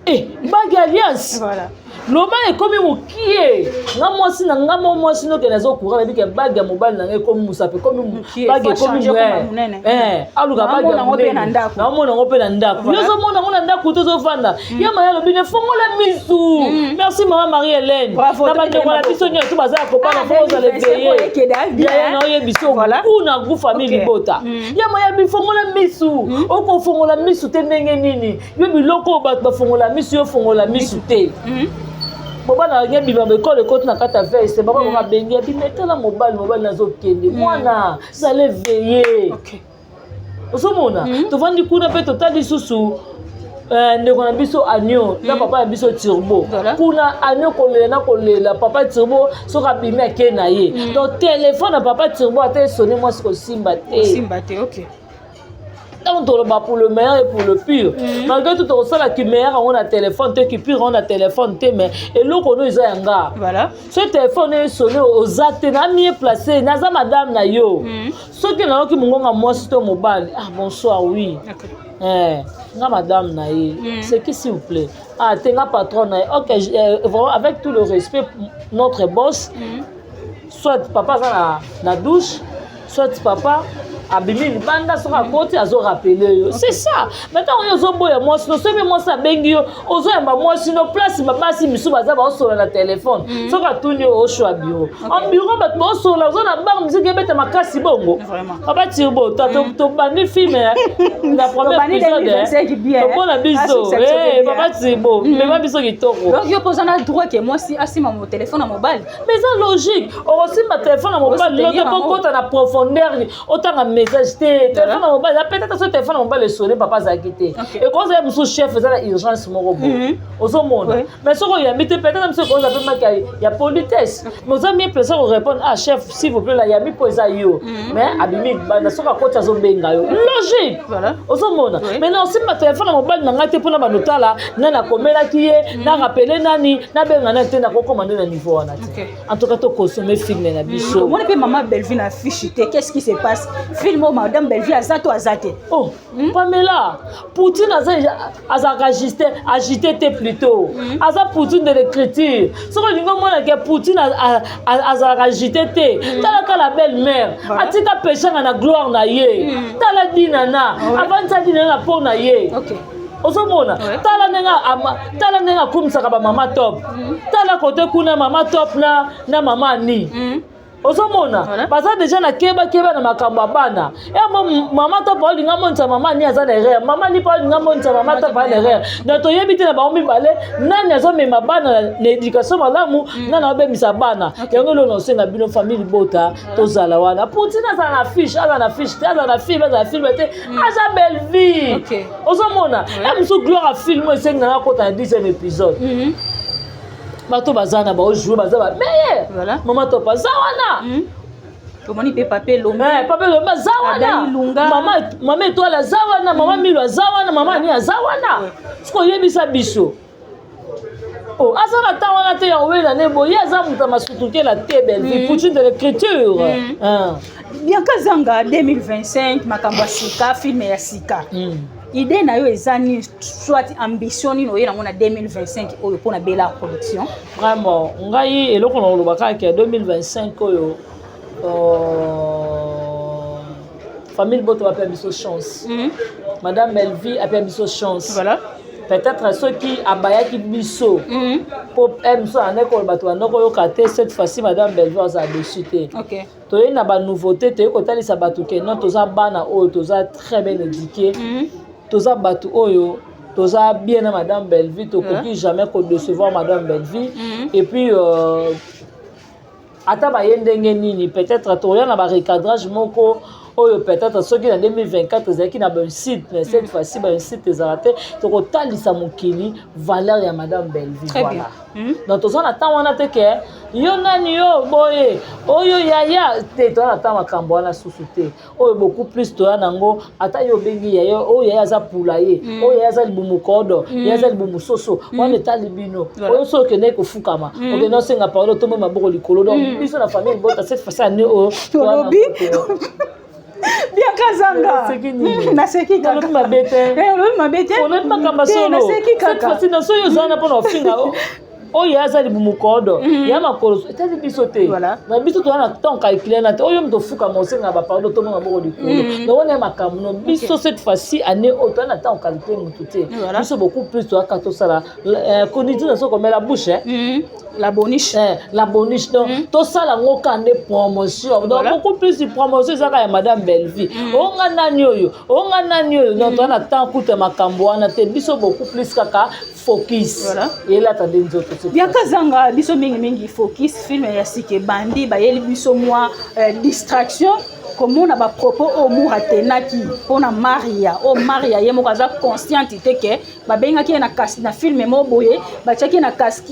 eh, bague alliance. Loba ekomi mokie nga mwasi na nga mo mwasi nokende azokura nayebi ke bague ya mobali na nga ekomi mosape ekomi Mokie, bague faut ekomi changer koma monene. Eh, aluka bague ya Naomona yango mpe na monene. ndako. Naomona yango mpe na ndako. Yo ozomona yango na ndako te, ozovanda ye maya alobi ne fongola misu. Merci Mama Marie Hélène. Bravo, Na bandeko na biso nyonso baza ya kobala Ah, fo ozala 2025 oyo ekende, ah, bien. yaya na oyebi so kuna gu famille libota ya maya bifongola misu. Okofongola misu te ndenge nini? Yo biloko oyo bato bafongola misu, yo fongola misu te. Mobali alingi abima ekole ekoti na kati ya veste baba bango abengi abima etala mobali mobali nazokende mwana zala éveillé. Ozomona tovandi kuna mpe totali lisusu. Ndeko na biso Agneau na papa na biso Turbo. Voilà. Kuna Agneau kolela na kolela, papa Turbo soki abimi, ake na ye. Donc telefone na papa Turbo ata esone, mwasi kosimba te. Simba te, ok. Ntango toloba pour le meilleur et pour le pire, malgré tout tokosalaki meilleur yango na telefone te, ki pire yango na telefone te, mais eloko no eza ya nga. Soki telefone esone, oza te na mieux placé, naza madame na yo. Soki nayoki mongonga mwasi to mobali: "Ah, bonsoir, oui." Eh, nga madame na ye. C'est qui, s'il vous plaît? Ah te, nga patron na ye. Ok, vraiment, avec tout le respect, notre boss, soit papa aza na douche, soit papa abimi libanda, soki akoti, azorappeler yo. C'est ça. Maintenant oyo ozoboya mwasi no, soki mpe mwasi abengi yo, ozoyamba mwasi no place babasi misusu baza baosola na telefone. Soki atuni yo, oshwa bureau en bureau, bato baosola, oza na bar, musique ebeta makasi bongo. Papa Tirbo, tobandi film na premier Tobandi épisode. 2025 bien. Tomona biso. Asukisa biso bien. Papa Tirbo, mema biso kitoko. Donc yo mpo oza na droit ke mwasi asimba mo telefone ya mobali? Mais eza logique, okosimba telefone ya mobali Osoutenir lote mpo yango. okota na profondeur, otanga message te. Telefone ya mobali, peut-être so telefone ya mobali esone, papa azalaki te. Ekozala mosusu chef, eza na urgence moko boye, ozomona. Mais soki oyambi te, peut-être mosusu ekozala mpe manque ya politesse, mais oza mieux placé korépondre: "Ah chef, s'il vous plaît, nayambi mpo eza yo." Mais abimi banda, soki akoti, azobenga yo, logique. Ozomona. Mais na osimba telefone ya mobali na ngai te mpona bandotala nani akomelaki ye, narappeler nani, nabenga nani te, nakokoma nde na niveau wana te. En tout cas, tokonsommer film na biso. Omoni mpe mama Bellevue na fiche te. Qu'est-ce qui se passe? Film oyo, madame Bellevue aza to aza te? Oh, Pamela, Poutine aza, azalaka agité, agité te, plutôt aza Poutine de l'écriture. Soki olingi omonake Poutine azalaka agité te, talaka la belle mère atika peshanga na gloire na ye. Tala Dinana, avandisa Dinana mpo na ye. Ozomona, tala ndenge akumisaka bamama Top. Tala kote kuna, mama Top na mama Ani. Ozomona. Baza deja na kebakeba na makambo ya bana. Emo mama Top aolinga monisa mama Ani aza na erreur, mama Ani mpo aolinga monisa mama Top aza na erreur. Donc toyebi te na bango mibale nani azomema bana na éducation malamu, nani azobemisa bana. Yango eloko na osenga bino, famille libota, tozala wana. Poutine azala na fiche, aza na fiche te, aza na film, aza na film te, aza Bellevue. Ozomona, e mosusu gloire ya film esengaka akota na 10e épisode. Bato baza na baojouer, baza bameilleur. Mama Top aza wana. Tomoni mpe Papa Elombe. Eh, Papa Elombe aza wana. Adai Lunga. Mama Etoile aza wana, mama Milo aza wana, mama Ani aza wana. Soki oyebisa biso, oh, aza na ntango wana te ya kowela ne boye, aza moto ya masutukela te. Bellevue, Poutine de l'écriture. Ah. Bianca Zanga, 2025, makambo ya sika, film ya sika. Idée na yo eza nini, soit ambition nini oye nango na 2025 oyo mpona Bela Production? Vraiment, ngai eloko na koloba kaka ya 2025 oyo, famille boto bapea biso chance. Madame Bellevue apea biso chance. Peut-être soki abayaki biso po mosu andaki koloba, bato banda koyoka te. Cette fois-ci, madame Bellevue azala dessus te. Toyei na banouveauté, toyei kotalisa bato ke non, toza bana oyo toza très bien éduqué, toza bato oyo toza bien na madame Bellevue, tokoki jamais kodécevoir madame Bellevue. Et puis ata baye ndenge nini, peut-être toya na barecadrage moko oyo peut-être soki na 2024 ezalaki na bainsite, mais cette fois-ci bainsite ezala te. Tokotalisa mokili valeur ya madame Bellevue. Très Voilà. bien. Donc toza na ntango wana te ke yo nani, yo boye, oyo yaya te. Toza na ntango makambo wana susu te. Oyo beaucoup plus toya nango, ata yo obengi yaya, oyo yaya aza pula ye, oyo yaya aza libumu kodo, yaya aza libumu soso, wana etali bino. Oyo so okendeki kofukama, okende osenga parole, otombe maboko likolo. Donc biso na famille libota, cette fois-ci année oyo toya Tolobi. nango te. Bianca Zanga. Naseki nini? Naseki kaka. Olobi mabe te. Eh, olobi mabe te. Olobi makambo Te, solo. naseki Cette kaka. fois-ci na soki oza wana mpona ofinga oyo aza libumu kodo ya makolo, etali biso te. Na biso toza na temps calcule na te. Oyo moto ofukama osenga bapardon, tomona maboko likolo, donc wana ya makambo no. Biso cette fois-ci année oyo toza na temps calcule motu te. Biso beaucoup plus toyaka tosala koniti na so komela bouche, eh. La boniche. Eh, la boniche. Donc tosala yango ka nde promotion. Donc beaucoup plus promotion ezaka ya madame Bellevue. Onga nani oyo, onga nani oyo. Donc toza na temps kuta makambo wana te. Biso beaucoup plus kaka focus. Elata nde nzoto. Bianca Zanga, biso mingi mingi focus film ya sika ebandi, bayeli biso mwa distraction, komona bapropos oyo Mour atenaki mpona Maria, oyo Maria ye moko aza consciente te ke babengaki ye na film moko boye, batiaki ye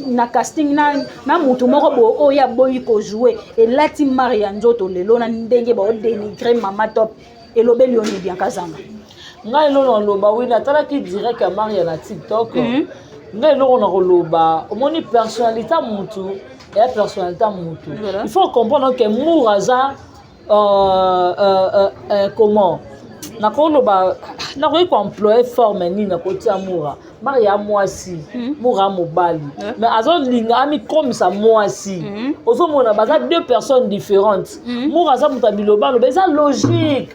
na casting na mutu moko boye oyo aboyi kojouer. Elati Maria nzoto lelo na ndenge baodénigrer Mama Top. Elobeli yo nini, Bianca Zanga? Ngai eloko naloba, wi, natalaki direct ya Maria na TikTok. Ngai eloko na koloba, omoni, personnalité ya mutu eya personnalité ya mutu. Il faut comprendre que Mour aza comment nakoloba, nakoki koemployer forme nini, nakotia Moura. Maria ya mwasi, Moura ya mobali, mais azolinga amikomisa mwasi. Ozomona, baza deux personnes différentes. Moura aza moto ya bilobaloba, eza logique.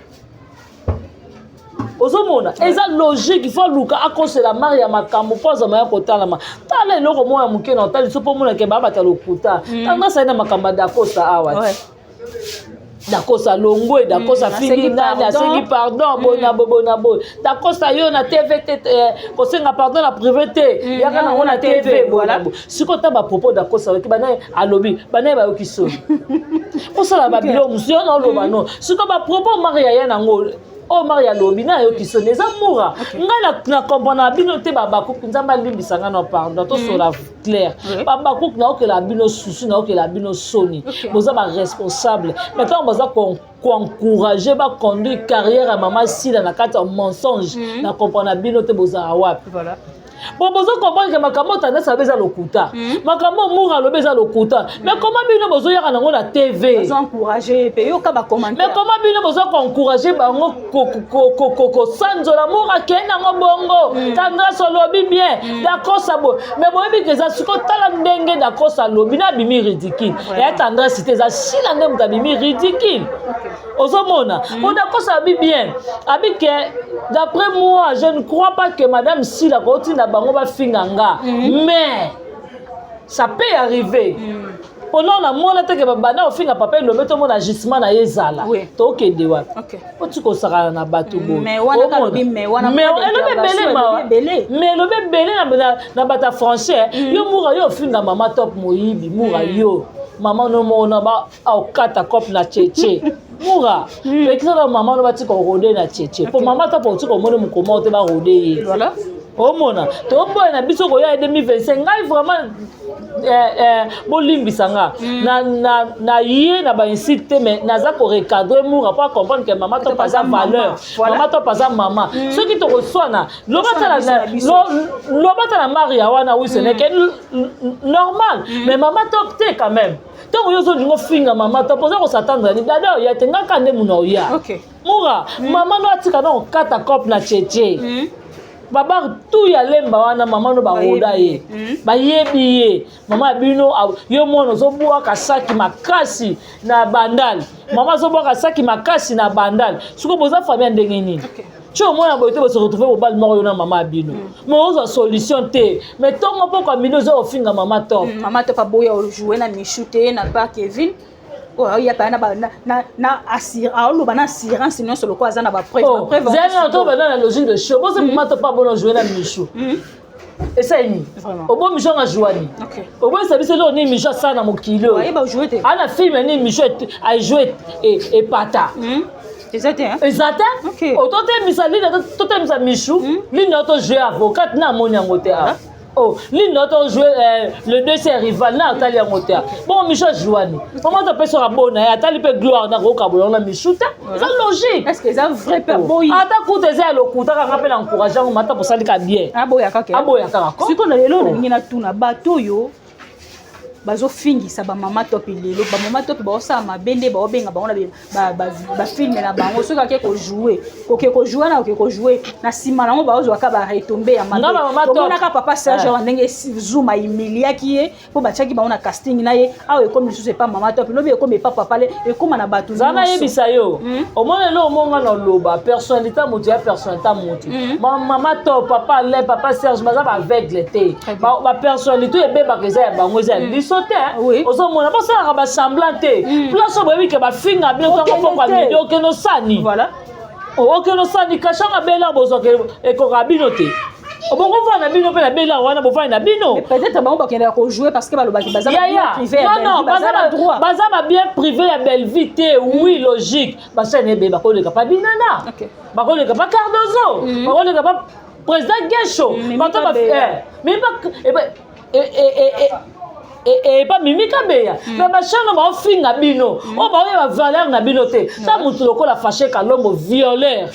Ozomona, eza logique. Il faut aluka akosela Maria makambo mpo azama ya kotalama. Tala eloko moko ya moke na otali so mpo omonake babata lokuta. Ntango asali na makambo ya Dakosa awa, Dakosa longwe, Dakosa fingi nani, asengi pardon, boye na boye, boye na boye. Dakosa yo na TV te, kosenga pardon na privé te, yaka nango na TV, boye na boye. Sikoyo ta bapropos Dakosa oyoki, banaye alobi, banaye bayoki soni osala babilo mosusu yo na oloba no. Sikoyo bapropos Maria ya nango oyo Maria alobi, na ayoki soni, eza Mura. Ngai na comprendre na bino te. Babakuku, Nzambe alimbisa ngai na pardon, tosola clair. Babakuku, naokela bino susu, naokela bino soni. Boza baresponsable, mais ntango baza koencourager, baconduire carrière ya mama Sila na kati ya mensonge, na comprendre na bino te. Bozala wapi? Bon, bozo comprendre ke makambo Tendance alobi eza lokuta, makambo Mour alobi eza lokuta, mais comment bino bozoyaka nango na TV? Bazoencourager mpe, yoka Mais bacommentaire. comment bino boza koencourager bango kosanzola Mour, akei nango bongo, Tendance alobi bien, Dakosa boye, mais boyebi ke eza sikoyo. Tala ndenge Dakosa alobi na abimi ridicule. Eya Tendance te, eza Sila nde moto abimi ridicule. Ozomona, po Dakosa abi bien, abi ke d'après moi, je ne crois pas que madame Sila kotinda bango bafinga nga, mais ça peut arriver. Mpona namona teke babanda kofinga papa Elombe, tomona agissement na ye ezala. Tokende wapi? Oti kosakana na bato boye. Mais wana kalobi, mais wana Mais point elobi ebele. d'interrogation, Mawa. elobi ebele. Mais elobi ebele na bato ya français. Yo Mura, yo ofinga Mama Top moyibi. Mura, yo mama no mona ba aokata cope na cheche. Mura, pekisa na mama no batika orode na cheche, po Mama Top otika omoni mokoma te, barode ye. Omona, toboya na biso koya 2025. Ngai vraiment, bolimbisa nga na ye na baincite te, mais naza korecadrer Moura po acomprendre ke Mama Top aza valeur. Mama Top aza mama. Soki tokoswana, loba ta na Maria wana, oui, ce n'est que normal, mais Mama Top te quand même. Ntango yo ozolinga ofinga Mama Top, oza kosatendre ni dada oya te, ngaka nde muna oya. Mura, mama no atika na kokata cope na cheche. Babar tu ya Lemba wana, mama no baroda ye, bayebi ye. Mama ya bino, yo mwana ozobwaka saki makasi na Bandal, mama azobwaka saki makasi na Bandal. Sikoyo boza famille ya ndenge nini? Ti omona boye te, bose retrouve mobali moko, yo na mama ya bino, mais ozwa solution te. Mais ntongo pokwa mino oza kofinga Mama Top. Mama Top aboya ojoue na Michu te, na pa Kevin oyo aoyaka na aoloba na assurance nyonso lokola aza na bapreuve. Zela, to bana na logique de show, boza Mama Top abona jouer na Michu, esali nini? Obo Michu anga joua nini? Oboyisa biso eloko nini Michu asala na mokili oyo? Ana film nini Michu ajoue epata? Eza te. Eza te. Ototemisa Linda, totemisa Michu. Linda tojoue avocate na amoni yango te awa. Oh, Linda tojoue le deux rival na atali yango te. Bongo Michu ajoua nini? Mama topesaka bona ye, atali mpe gloire na kokabola yango na Michu te, eza logique. Est ce que eza vrai mpe aboyi? Ata kuta eza ya lokuta kaka mpe na encourage yango, mata posalika bien. Aboya kaka. Aboya kaka. Sikoyo na lelo nalingi natuna bato oyo bazofingisa bamama Top. Lelo bamama Top baosala mabe nde baobenga bango na bafilm na bango. Soki ake kojouer, koke kojouer na koke kojouer na nsima nango, baozwaka baretombées ya mabe. Tomonaka papa Serge awa ndenge Zuma humiliaki ye mpo batiaki bango na casting na ye. Awa ekomi lisusu epa Mama Top, lobi ekomi epa papa le, ekóma na bato. Zala, nayebisa yo, omoni elo omonga na oloba personnalité ya motu ya personnalité ya motu. Mama Top, papa Alain, papa Serge baza baaveugle te. Bapersonnalité ebebaka eza ya bango, eza ya biso te. Ozomona, bosalaka basemblant te. Place oyo boyebi ke bafinga bino ntango pokwa midi, okende osani, okende osani kashanga bela, bozwaka ekoka bino te. Bokovanda na bino mpe na bela wana, bovandi na bino. Peut-être bango bakendaka kojouer parce que balobaki baza Yaya, privé ya non, non, Bellevue, baza na droit. Baza babien privé ya Bellevue te. Oui, logique, bachaîne ebele bakoleka pa Binana, bakoleka pa Cardozo, bakoleka pa président Gesho, bato Mimi Kabeya. Epa Mimi Kabeya. Mais bachaîne baofinga bino oyo baoyeba valeur na bino te. Ta motu lokola Fashe Kalombo, violeur,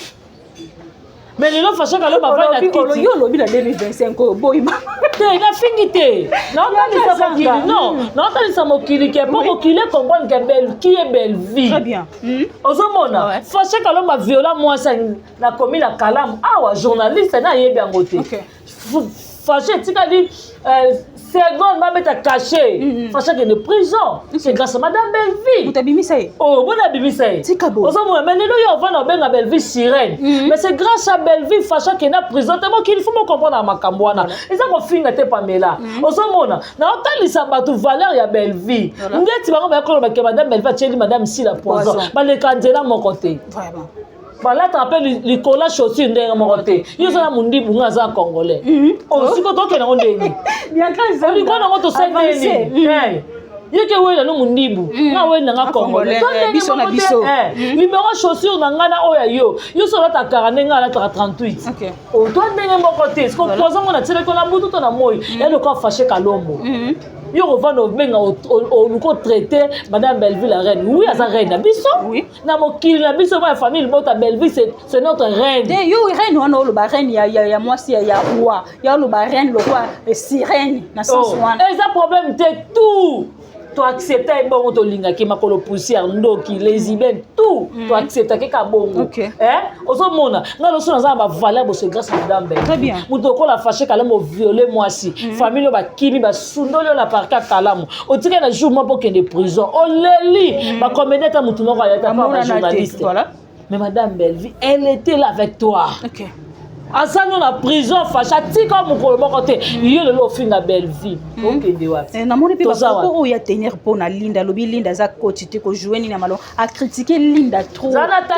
mais lelo Fashe Kalombo avandi na kiti. Yo olobi na 2025 oyo boyima. Te, nafingi te, naotalisa mokili. Non, naotalisa mokili ke mpo mokili ecomprendre ke belle qui est Bellevue. Très bien. Ozomona, Fashe Kalombo aviola mwasi nakomi na kalamu awa, journaliste nayebi yango te. Fashe etikali seconde babeta cachet, Fashe akende prison. C'est grâce à madame Bellevue. Moto abimisa ye. Oh, bona abimisa ye. Tika boye. Ozomona, mais lelo yo ovanda obenga Bellevue sirène, mais c'est grâce à Bellevue Fashe akenda prison te. Mokili faut bocomprendre na makambo wana, eza kofinga te, Pamela. Ozomona, naotalisa bato valeur ya Bellevue. Ndeti bango bayakoloba ke madame Bellevue atieli madame Sila poison, baleka nzela moko te. Balataka mpe likola chaussure ndenge moko te. Yo oza na mondibu, nga aza congolais. Siko tokende yango ndeni oliko nango, tosali ndeni ye ke weli nano mondibu, nga weli nanga congolais. Biso na biso. Numéro chaussure na ngai na oyo ya yo, yo so olataka 40, ngai alataka 38. To ndenge moko te. Siko poison ngo natielaki na butu to na moi ya lokola Fashe Kalombo. Yo kovanda obenga, oluka otraite madame Bellevue la reine. Oui, aza reine na biso na mokili na biso ya famille Libota. Bellevue, c'est notre reine. Te, yo reine wana oloba reine ya mwasi ya roi, ya oloba reine lokwa sirène na sens wana. Eza problème te, tout toaccepte ebongo, tolingaki makolo poussière, ndoki, lesbienne, tout toacceptaki ka bongo. Ozomona, nga loso naza na bavaleur boso grâce à madame Bellevue. Moto okola Fashe Kalamu, oviole mwasi, famille oyo bakimi, basundoli oyo na parke ya Kalamu, otikali na jour moko okende prison, oleli bacomédien, ata motu moko ayata pa bajournaliste. Mais madame Bellevue, elle était là avec toi. Aza no na prison, Fashe atika mokolo moko te. Yo lelo ofinga Bellevue, okende wapi? Namoni mpe bapropos oyo ya tenir mpo na Linda. Alobi Linda aza koti te kojouer nini ya malo, acritique Linda trop.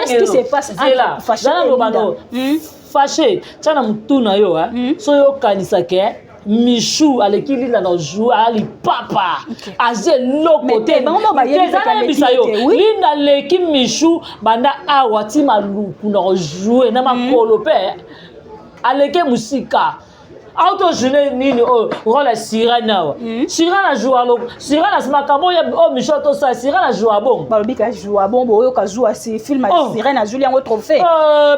Qu'est-ce qui se passe entre Fashe et Linda? Fashe, tia na motu na yo so oyo okanisaka ke Michou aleki Linda na joue ali papa, aza eloko te. Eza nayebisa yo, Linda aleki Michou banda awa ti Maluku na kojouer na makolo mpe aleki mosika. Autojoune nini oyo rôle ya sirène awa? Sirène ajoua, sirène makambo oyo Michou tosala, sirène ajoua bongo. Balobi ka joua bon, boyoka zuwa si film sirène azwili yango trophée.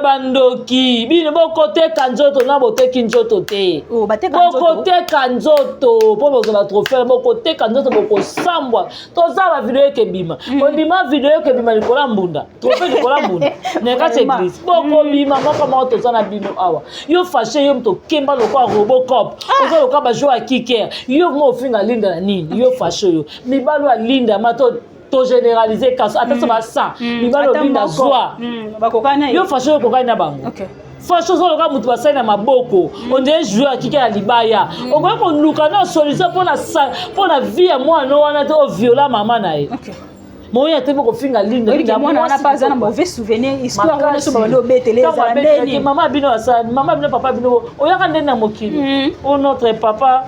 Bandoki bino, bokoteka nzoto na boteki nzoto te. Bokoteka nzoto mpo bozwa batrophée, bokoteka nzoto, bokosambwa. Toza bavideo ekebima, kobima video ekebima likolo ya mbunda, trophée likolo ya mbunda na kati église, bokobima moko moko. Toza na bino awa. Yo Fashe, yo moto okemba lokola Robocop, oza lokola bajour ya kiker, yo mo ofinga Linda na nini? Yo Fashe, oyo mibali oyo alinda ma to togénéralise kaso ata so basa mibali olinda zwa. Yo Fashe, oyo okokani na bango. Fashe, ozoloka moto basali na maboko, ondire joueur akiki ya libaya. Okoki koluka na solution mpona vie ya mwana wana te, oviola mama na ye moya te mpo kofinga Linda. Mwana wana mpe aza na mauvais souvenir, histoire wana so babandi obetele ezala ndeni. Mama bino asala, mama bino, papa bino oyaka ndeni na mokili o notre papa,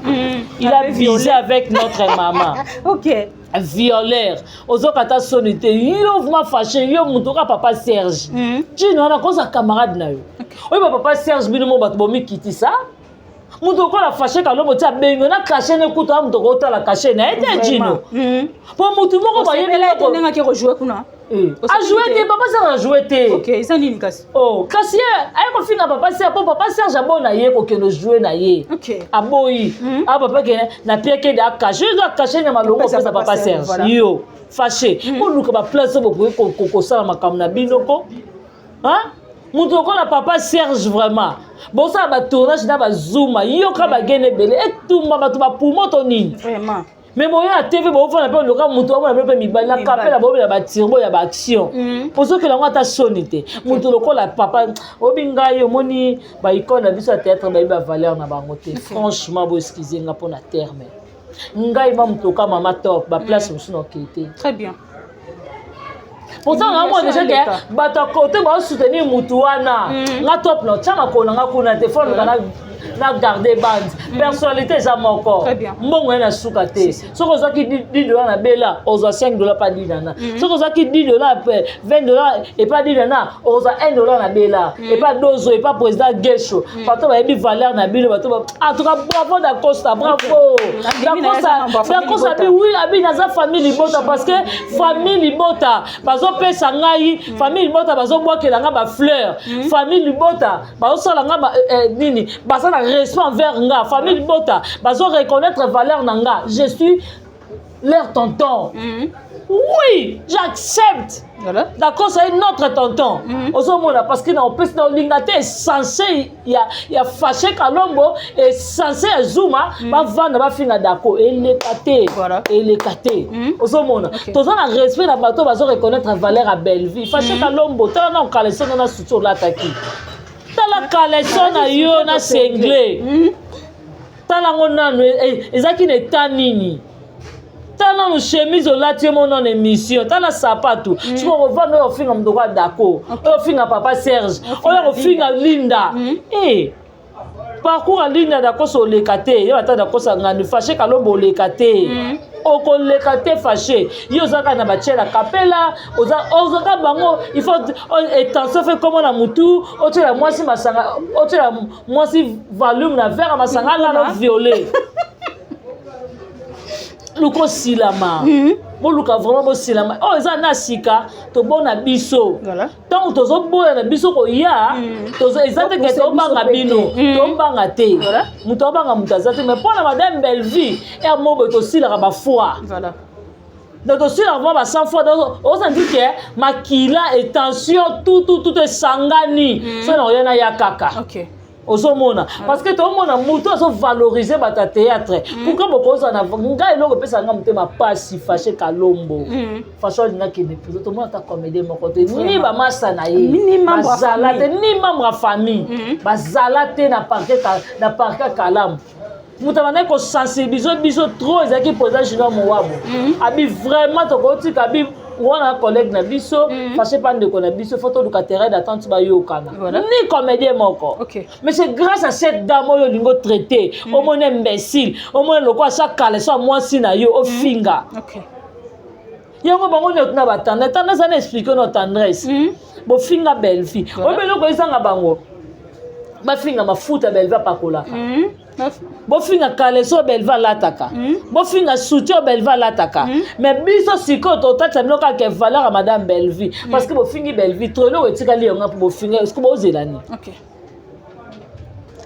il a visé avec notre maman. Violeur, ozoka ata soni te. Yo vraiment Fashe, yo moto oka papa Serge Tino wana koza camarade na yo, oyeba papa Serge, bino mo bato bomikitisa. Moto okola Fashe Kalombo ti abengi na cachet ne kuta, moto okotala cachet na ye te, Jino, mpo motu moko bayebi. Ndenge ake kojouer kuna. Ajoue te, papa Serge ajoue te. Eza nini kasi? Oh, kasi ye aye kofinga papa Serge mpo papa Serge aboyi na ye kokende jouer na ye. Aboyi a papa kende na pie kende acache, yo acache na malongo opesa papa Serge. Yo Fashe, boluka baplace oyo bokoki kosala makambo na bino ko moto lokola papa Serge vraiment bosala batournage na bazuma, yoka bagene ebele etumba bato bapumo to nini. Mais boya ya TV, bofanda mpe oluka moto amona mpe mibali na kapela, bobela batirbo ya baaction, ozokela yango ata soni te. Moto lokola papa obi ngai, omoni baicone na biso ya théâtre, bayebi bavaleur na bango te. Franchement, boexcuse nga mpo na terme, ngai ma moto oka mama top baplace mosusu na okei te. Très bien. Pourtant nga mona déjà ke bato ya kote baosoutenir mutu wana, nga top na otya makolo na nga kuna te, fo luka na na garde bande. Personnalité eza moko. Très bien. Mbongo ye na suka te. Soki ozwaki 10 $ na Bela, ozwa 5 $ pa Dinana. Soki ozwaki 10 $ 20 $ epa Dinana, ozwa 1 $ na Bela, epa Dozo, epa président Gesho. Bato bayebi valeur na bino. Bato en tout cas, bravo Dacosta, bravo. Andimi na ye aza membre ya famille. Dacosta abi Libota. oui, abi naza famille Libota, parce que famille Libota bazopesa ngai, famille Libota bazobwakela nga bafleur, famille Libota bazosala nga nini, baza na respect envers nga, famille Libota bazo reconnaître valeur na nga, je suis leur tonton. Oui, j'accepte. Voilà. D'accord, c'est notre tonton. Ozomona, parce que na opesi na olinga te censé ya Fâché Kalombo et censé ya Zuma bavanda bafinga Dako, eleka te. Voilà. Eleka te. Ozomona, toza na respect na bato bazo reconnaître valeur ya Bellevue. Fâché Kalombo, tala na caleçon na soutien olataki, tala caleçon na yo na singlet, tala yango nanu ezalaki na eta nini. Tala nanu chemise olati yo mona na émission, tala sapatu. Soki okovanda oyo ofinga moto kwa Dako, oyo ofinga papa Serge, oyo kofinga Linda, e parcours ya Linda, Dakosa oleka te. Ye ata Dakosa ngani, Fâché Kalombo oleka te, okoleka te. Fâché, ye oza kaka na batiela kapela, ozaka bango, il faut attention, fe komona na mutu otiela mwasi masanga, otiela mwasi volume na verre ya masanga, alala viole. Luka osilama, boluka vraiment bosilama. Oyo eza na sika tobona biso. Ntango tozoboya na biso koya, eza te ke tobanga bino, tobanga te. Moto abanga moto aza te, mais mpo na madame Bellevue ere moko boye tosilaka bafoi. Donc tosilaka vraiment ba 100 fois. Donc ozandi ke makila et tension, tout tout tout esangani, so na oya na ya kaka. Ozomona, parce que tomona moto azovalorize bato ya théâtre. Pourquoi bokozala na ngai? Eloko epesaka nga motema pasi, Fâché Kalombo, Fâché alinga kende prison, tomona ata comédien moko te, ni bamasa na ye Ni membre ya bazala te, famille. ni membre ya famille bazala te na parquet na parquet Kalamu. Moto abandaki kosensibilize biso trop ezalaki président Junior Mowabo. Abi vraiment tokotika, abi wana collègue na biso Fâché, pa ndeko na biso, faut toluka terrain d'attente, bayokana. Ni comédien moko. Mais c'est grâce à cette dame oyo olingi otraite, omoni imbécile, omoni lokola asa caleçon ya mwasi na yo ofinga. Yango bango nyonso na batendresse, tendresse ana explique no tendresse. Bofinga Bellevue, oyo eloko ezanga bango, bafinga mafuta Bellevue apakolaka, bofinga caleçon oyo Bellevue alataka, bofinga soutien oyo Bellevue alataka. Mais biso sikoyo totatisa bino kaka valeur ya madame Bellevue, parce que bofingi Bellevue to eloko etikali yango mpo bofinga. Ceque bozela nini?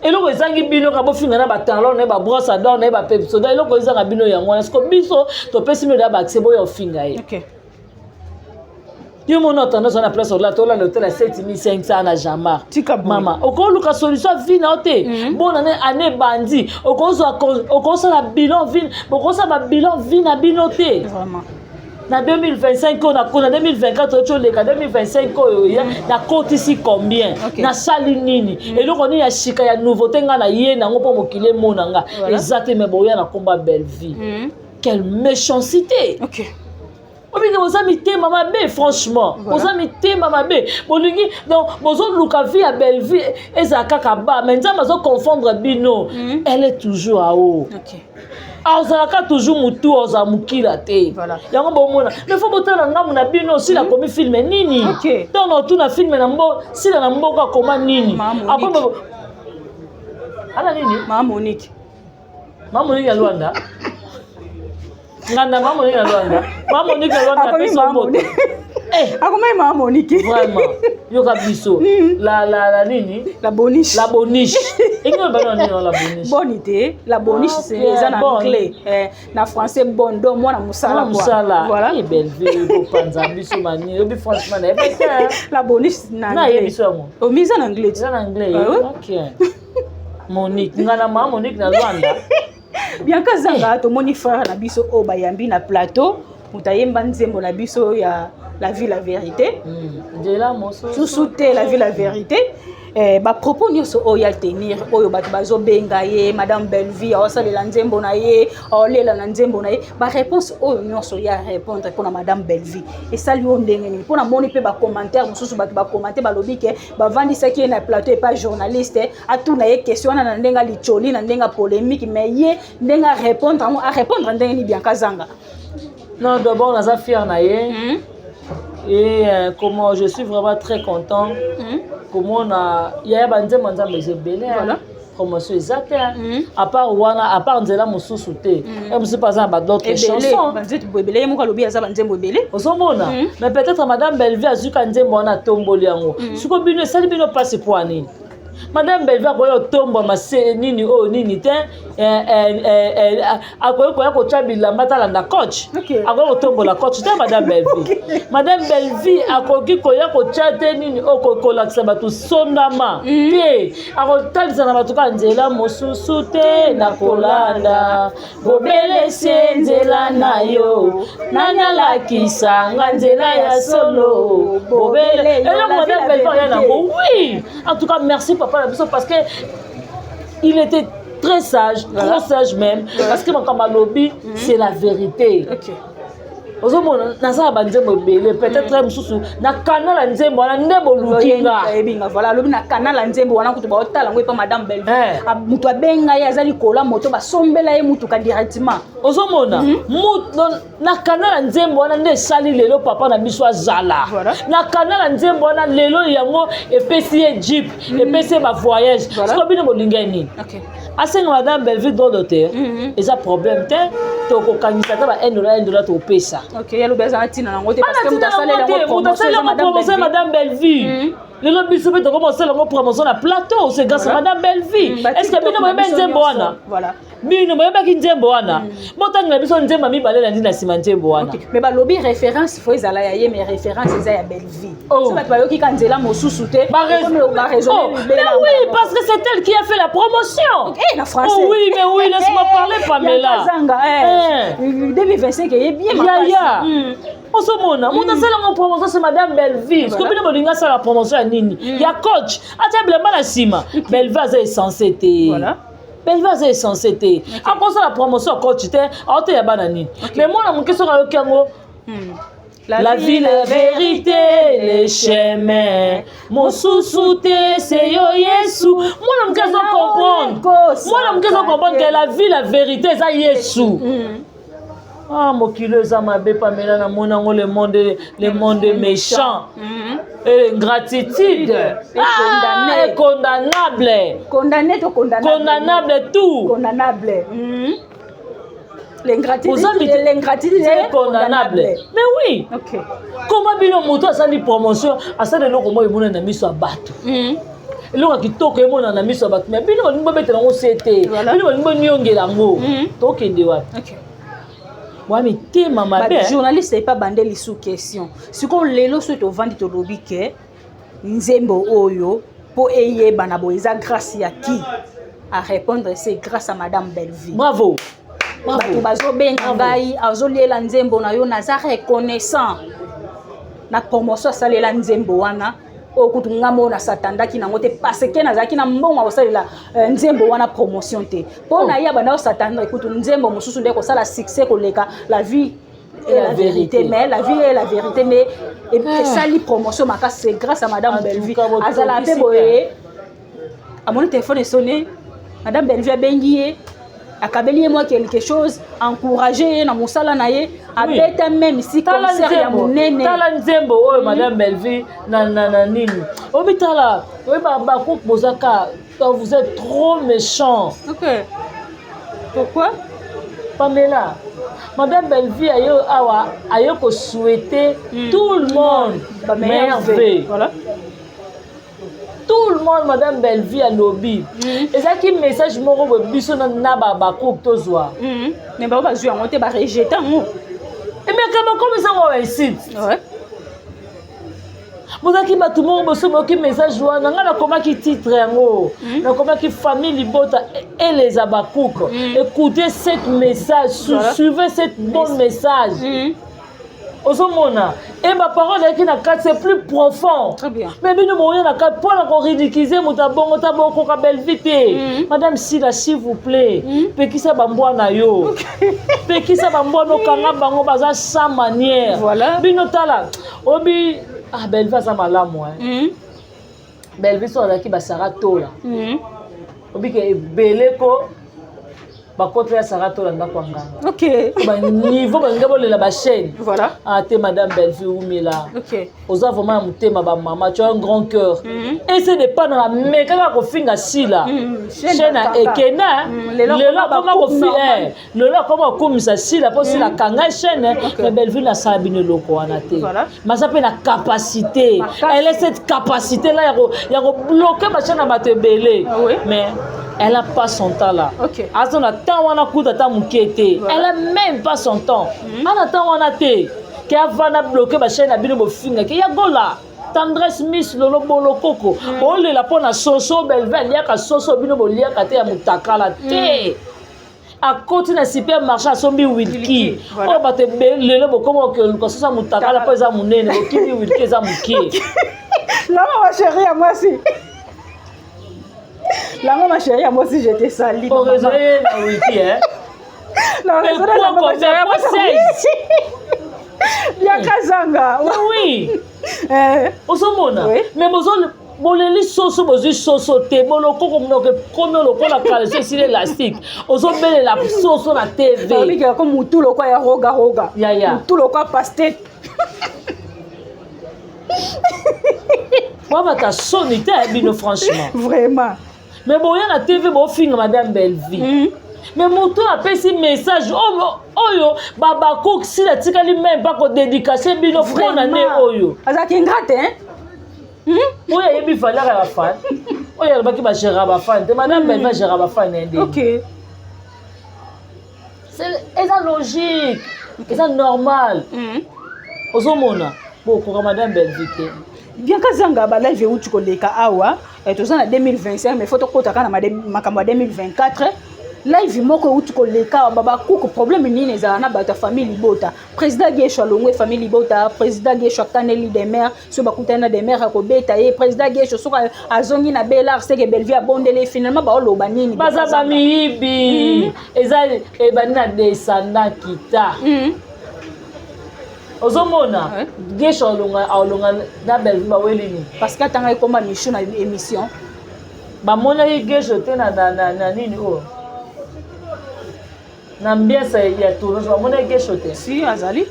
Eloko ezangi bino ka bofinga na batalon na ye, babrosse à dents na ye, bapepsoda, eloko ezanga bino yango wana. Siko biso topesi bino da baaccès, boya ofinga ye. Yo mona tendance wana, place olata, olala hotel ya 7500 na Jamar. Tika boye. Mama, okoluka solution ya vie na yo te. Bona ne ane ebandi, okozwa, okosala bilan vie, bokosala babilan vie na bino te. Na 2025 oyo, na 2024 oyo oleka, 2025 oyo nakotisi combien? Nasali nini? Eloko nini ya sika, ya nouveauté ngai na ye nango mpo mokili emona nga? Eza te. Me boya na komba Bellevue, quelle méchanceté! Obingi boza mitema mabe, franchement. Boza mitema mabe, bolingi donc bozoluka vie ya Bellevue ezala kaka ba, mais Nzambe azoconfondre bino. Elle est toujours ao, azalaka toujours motu, ozala mokila te. Yango bomona, mais faut botala ngambu na bino. Osila akomi film nini? Ntango na otuna film na mbo sila na mboka akoma nini? Mama Monique. Après, ana nini? Mama Monique. Mama Monique ya Lwanda, nganda, Mama Monique ya Lwanda, Mama Monique ya Lwanda. Akomi apesi Mama mbote. Monique. Eh, akomai Mama Monique. Vraiment, yoka biso la nini? La boniche. La boniche, engi oyo bana nini, la boniche? Boni te, la boniche. C'est eza na anglais, na français bon, donc mwana mosala. Mwana quoi. mosala. Voilà. Eh, Bellevue kopanza biso mani oyebi, franchement nayebi te. La boniche na Nayebi anglais. so yango. Omi eza na anglais. Eza na anglais. Ah oui? Ok, Monique nga na mama Monique na Lwanda. Bianca Zanga, tomoni frère na biso oyo bayambi na plateau, moto ayemba nzembo na biso ya La vie la vérité. Nzela mosusu. Susu te, La vie la vérité. Bapropos nyonso oyo atenir, oyo bato bazobenga ye Madame Bellevie, aosalela nzembo na ye, aolela na nzembo na ye, baréponse oyo nyonso ya répondre mpona Madame Bellevie esali yo ndenge nini? Mpona moni mpe bacommentaire mosusu, bato bacommenter, balobi ke bavandisaki ye na plateau epa journaliste, atuna ye question wana na ndenge alicoli, na ndenge polémique, mais ye ndenge arépondre yango, arépondre ndenge nini, Bianca Zanga? Non, d'abord naza fier na ye. Et comment, je suis vraiment très content. Komona yaya, banzembo ya Nzambe eza ebele. Promotion eza te, à part wana, à part nzela mosusu te, e mosusu mpe aza na badautres chansons. Banzembo ebele, ye moko alobi aza banzembo ebele. Ozomona, mais peut-être Madame Bellevue azwika nzembo wana, atomboli yango. Sikoyo bino esali bino mpasi po ya nini? Madame Bellevue akoki kotombwama se nini oyo nini te, akoki koya kotya bilamba, talanda coach. Akoki kotombola coach te. Madame Bellevue, Madame Bellevue akoki koya kotya te nini oyo kolakisa bato sondama te, akotalisa na bato kaka nzela mosusu te na kolanda, bobele se nzela na yo, nani alakisanga nzela ya solo, bobele eloko Madame Bellevue aya nango. Oui, en tout cas merci papa na biso, parce que il était très sage, trop sage même, parce que makambo alobi, c'est la vérité. Ozomona, naza na banzembo ebele, peut-être mosusu na canal ya nzembo wana nde boluki nga. Ayebinga, voilà, alobi na canal ya nzembo wana kutu baotala yango epa Madame Bellevue. Moto abenga ye, aza likolo ya moto, basombela ye mutuka directement. Ozomona, na canal ya nzembo wana nde esali lelo papa na biso azala. Na canal ya nzembo wana lelo yango epesi ye jeep, epesi ye bavoyage. Siko bino bolingi ye nini? Asenga Madame Bellevue droit d'auteur, eza problème te, tokokangisa ata ba 1 dollar, 1 dollar topesa. Ok, alobi aza na ntina nango te parce que moto asaleli yango promotion Madame Bellevue. Lelo biso mpe tokoma kosala yango promotion na plateau, c'est grâce à Madame Bellevue. Est ce que bino boyebi nzembo wana? Bino boyebaki nzembo wana? Botangela biso nzembo ya mibale na ndi na nsima nzembo wana. Mais balobi référence faut ezala ya ye, mais référence eza ya Bellevue. So bato bayoki ka nzela mosusu te. Oh, mais oui, parce que c'est elle qui a fait la promotion. Eh, na français. Oh oui, mais oui, laisse-moi parler, Pamela. Zanga, eh. 2025 eye bien. Yaya, ozomona, moto asalango promotion, c'est Madame Bellevue. Siko bino bolingi asala promotion ya nini? Ya coach, atia bilamba na nsima? Bellevue aza essence te. Bellevue aza essence te, akosala promotion ya coach te, aoteya bana nini? Mais mwana moke soki ayoki yango, la vie, la vérité, le chemin, mosusu te se yo Yesu, mwana moke azo comprendre, mwana moke azo comprendre que la vie, la vérité eza Yesu. Ah, mokili eza mabe, Pamela, namoni yango, le monde, le monde est méchant et l'ingratitude Et condamné. Ah, et condamnable. Condamné to condamnable? Condamnable tout. Condamnable. L'ingratitude, l'ingratitude est condamnable. Mais oui. Comment bino, moto asali promotion, asali eloko moko emonani na miso ya bato, eloko ya kitoko emonana na miso ya bato, mais bino balingi bobetela yango se te, bino balingi boniongela yango, tokende wapi? Bwa mitema mabe. Journaliste epa bande lisu question. Sikoyo lelo soki tovandi, tolobi ke nzembo oyo mpo eyebana boye eza grâce ya qui? À répondre, c'est grâce à Madame Bellevue. Bravo. Bato bazobenga ngai, azoliela nzembo na yo, naza reconnaissant na promotion asalela nzembo wana oyo. Kutu nga moko nasatandaki nango te, parce que nazalaki na mbongo ya kosalela nzembo wana promotion te. Mpo na ye abanda kosatendre kutu nzembo mosusu nde kosala succès koleka La vie et la vérité. Mais La vie et la vérité nde esali promotion makasi, c'est grâce à Madame Bellevue. Azala mpe boye, amoni telefone esonné, Madame Bellevue abengi ye, akabeli ye mwa quelque chose, encourage ye na mosala na ye, abeta même si concert ya monene. Tala nzembo oyo Madame Bellevue na nini obi, tala oyo bakook bozaka, vous êtes trop méchant. Ok, pourquoi? Pamela, Madame Bellevue aye awa, aye kosouhaiter tout le monde meilleur vœu. Voilà. Tout le monde, Madame Bellevue alobi, ezalaki message moko boye biso na bacook tozwa. Mais bao bazwi yango te, barejeter yango. Emeka bakomisa yango bainsulte. Bozalaki bato moko boso boyoki message wana, ngai nakomaki titre yango, nakomaki famille libota et les abakouk, écoutez cette message, suivez cette bon message. Ozomona e baparole ayaki na kati, c'est plus profond. Très bien. Mais bino boya na kati mpona koridiculiser moto abongo ta bokoka Bellevue te. Madame Sila, s'il vous plaît, pekisa bambwa na yo, pekisa bambwa, nokanga bango, baza sans manière. Voilà. Bino tala obi, ah, Bellevue aza malamu, hein. Bellevue so azalaki basara tola, obike ebele ko bakotela Sara Tola ndako ya nganga. Baniveau balingi bolela bachaîne. Ah te, madame Bellevue, umela. Oza vraiment ya motema bamama, tu as un grand cœur. Ese de pas na mais kaka kofinga Sila, chaîne ekenda. Lelo lelo akoma akoma bacoup normal. Lelo akoma kokumisa Sila mpo Sila akanga chaîne. Mais Bellevue nasala bino eloko wana te. Maza mpe na capacité. Makasi. Elle a cette capacité là ya kobloquer bachaîne na bato ebele. Ah oui? Mais elle a pas son temps là. Aza na temps wana kuta ata moke te. Elle a même pas son temps, ana temps wana te ke avanda bloquer bachaîne na bino. Bofingaki ya Gola, Tendresse, Miss Lolo, Bolokoko, bolela mpo na soso. Bellevue aliaka soso, bino boliaka te, ya motakala te. Akoti na supermarché, asombi wilki. Wilki, voilà. Oyo bato ebele lelo bokoma okoluka soso ya motakala mpo eza monene, bokimi wilki eza moke. Lama ma chérie ya mwasi, Lama ma chérie ya mwasi, je te salue. Oraisonne na wilki, hein. Na Mais raisonne na pourquoi ma chérie ya combien? mwasi. 16. Bianca Zanga. Oui. Ozomona. Oui. Mais bozo boleli soso, bozwi soso te. Bolokoko monoko ekomi lokola caleçon esili élastique, ozobelela soso na TV. Babikaka ko mutu lokwa ya roga roga. Ya. Mutu lokwa pastèque. Wabata soni te ya bino, franchement. Vraiment. Mais boya na TV, bofinga madame Bellevue. Mais moto apesi message oyo, oyo babakokisi atikali même pas kodédicace bino mpo na nde oyo. Azalaki ingrate, hein? Oyo ayebi valeur ya bafan, oyo alobaki bagéra bafan te, madame Bellevue agéra bafan ya ndenge. Eza logique, eza normal. Ozomona bokoka madame Bellevue te. Bianca Zanga, balive euti koleka awa, toza na 2025, mais faut tokota kaka na makambo ya 2024. Live moko euti koleka awa, babakuku, problème nini ezala na bato ya famille libota? Président Gesho alongwe famille libota, président Gesho akaneli Demer, so bakutani na Demer akobeta ye. Président Gesho soki azongi na Belar, seke Bellevue abondeli. Finalement baoloba nini? Baza bamiyibi. Eza ebandi na descendant kita. Ozomona. Gesho alonga, alonga na Bellevue, baweli nini? Parce que atanga ekoma mission na émission. Bamonaki Gesho te na nini oyo, na ambiance ya tournage, bamonaki Gesho te. Si azali.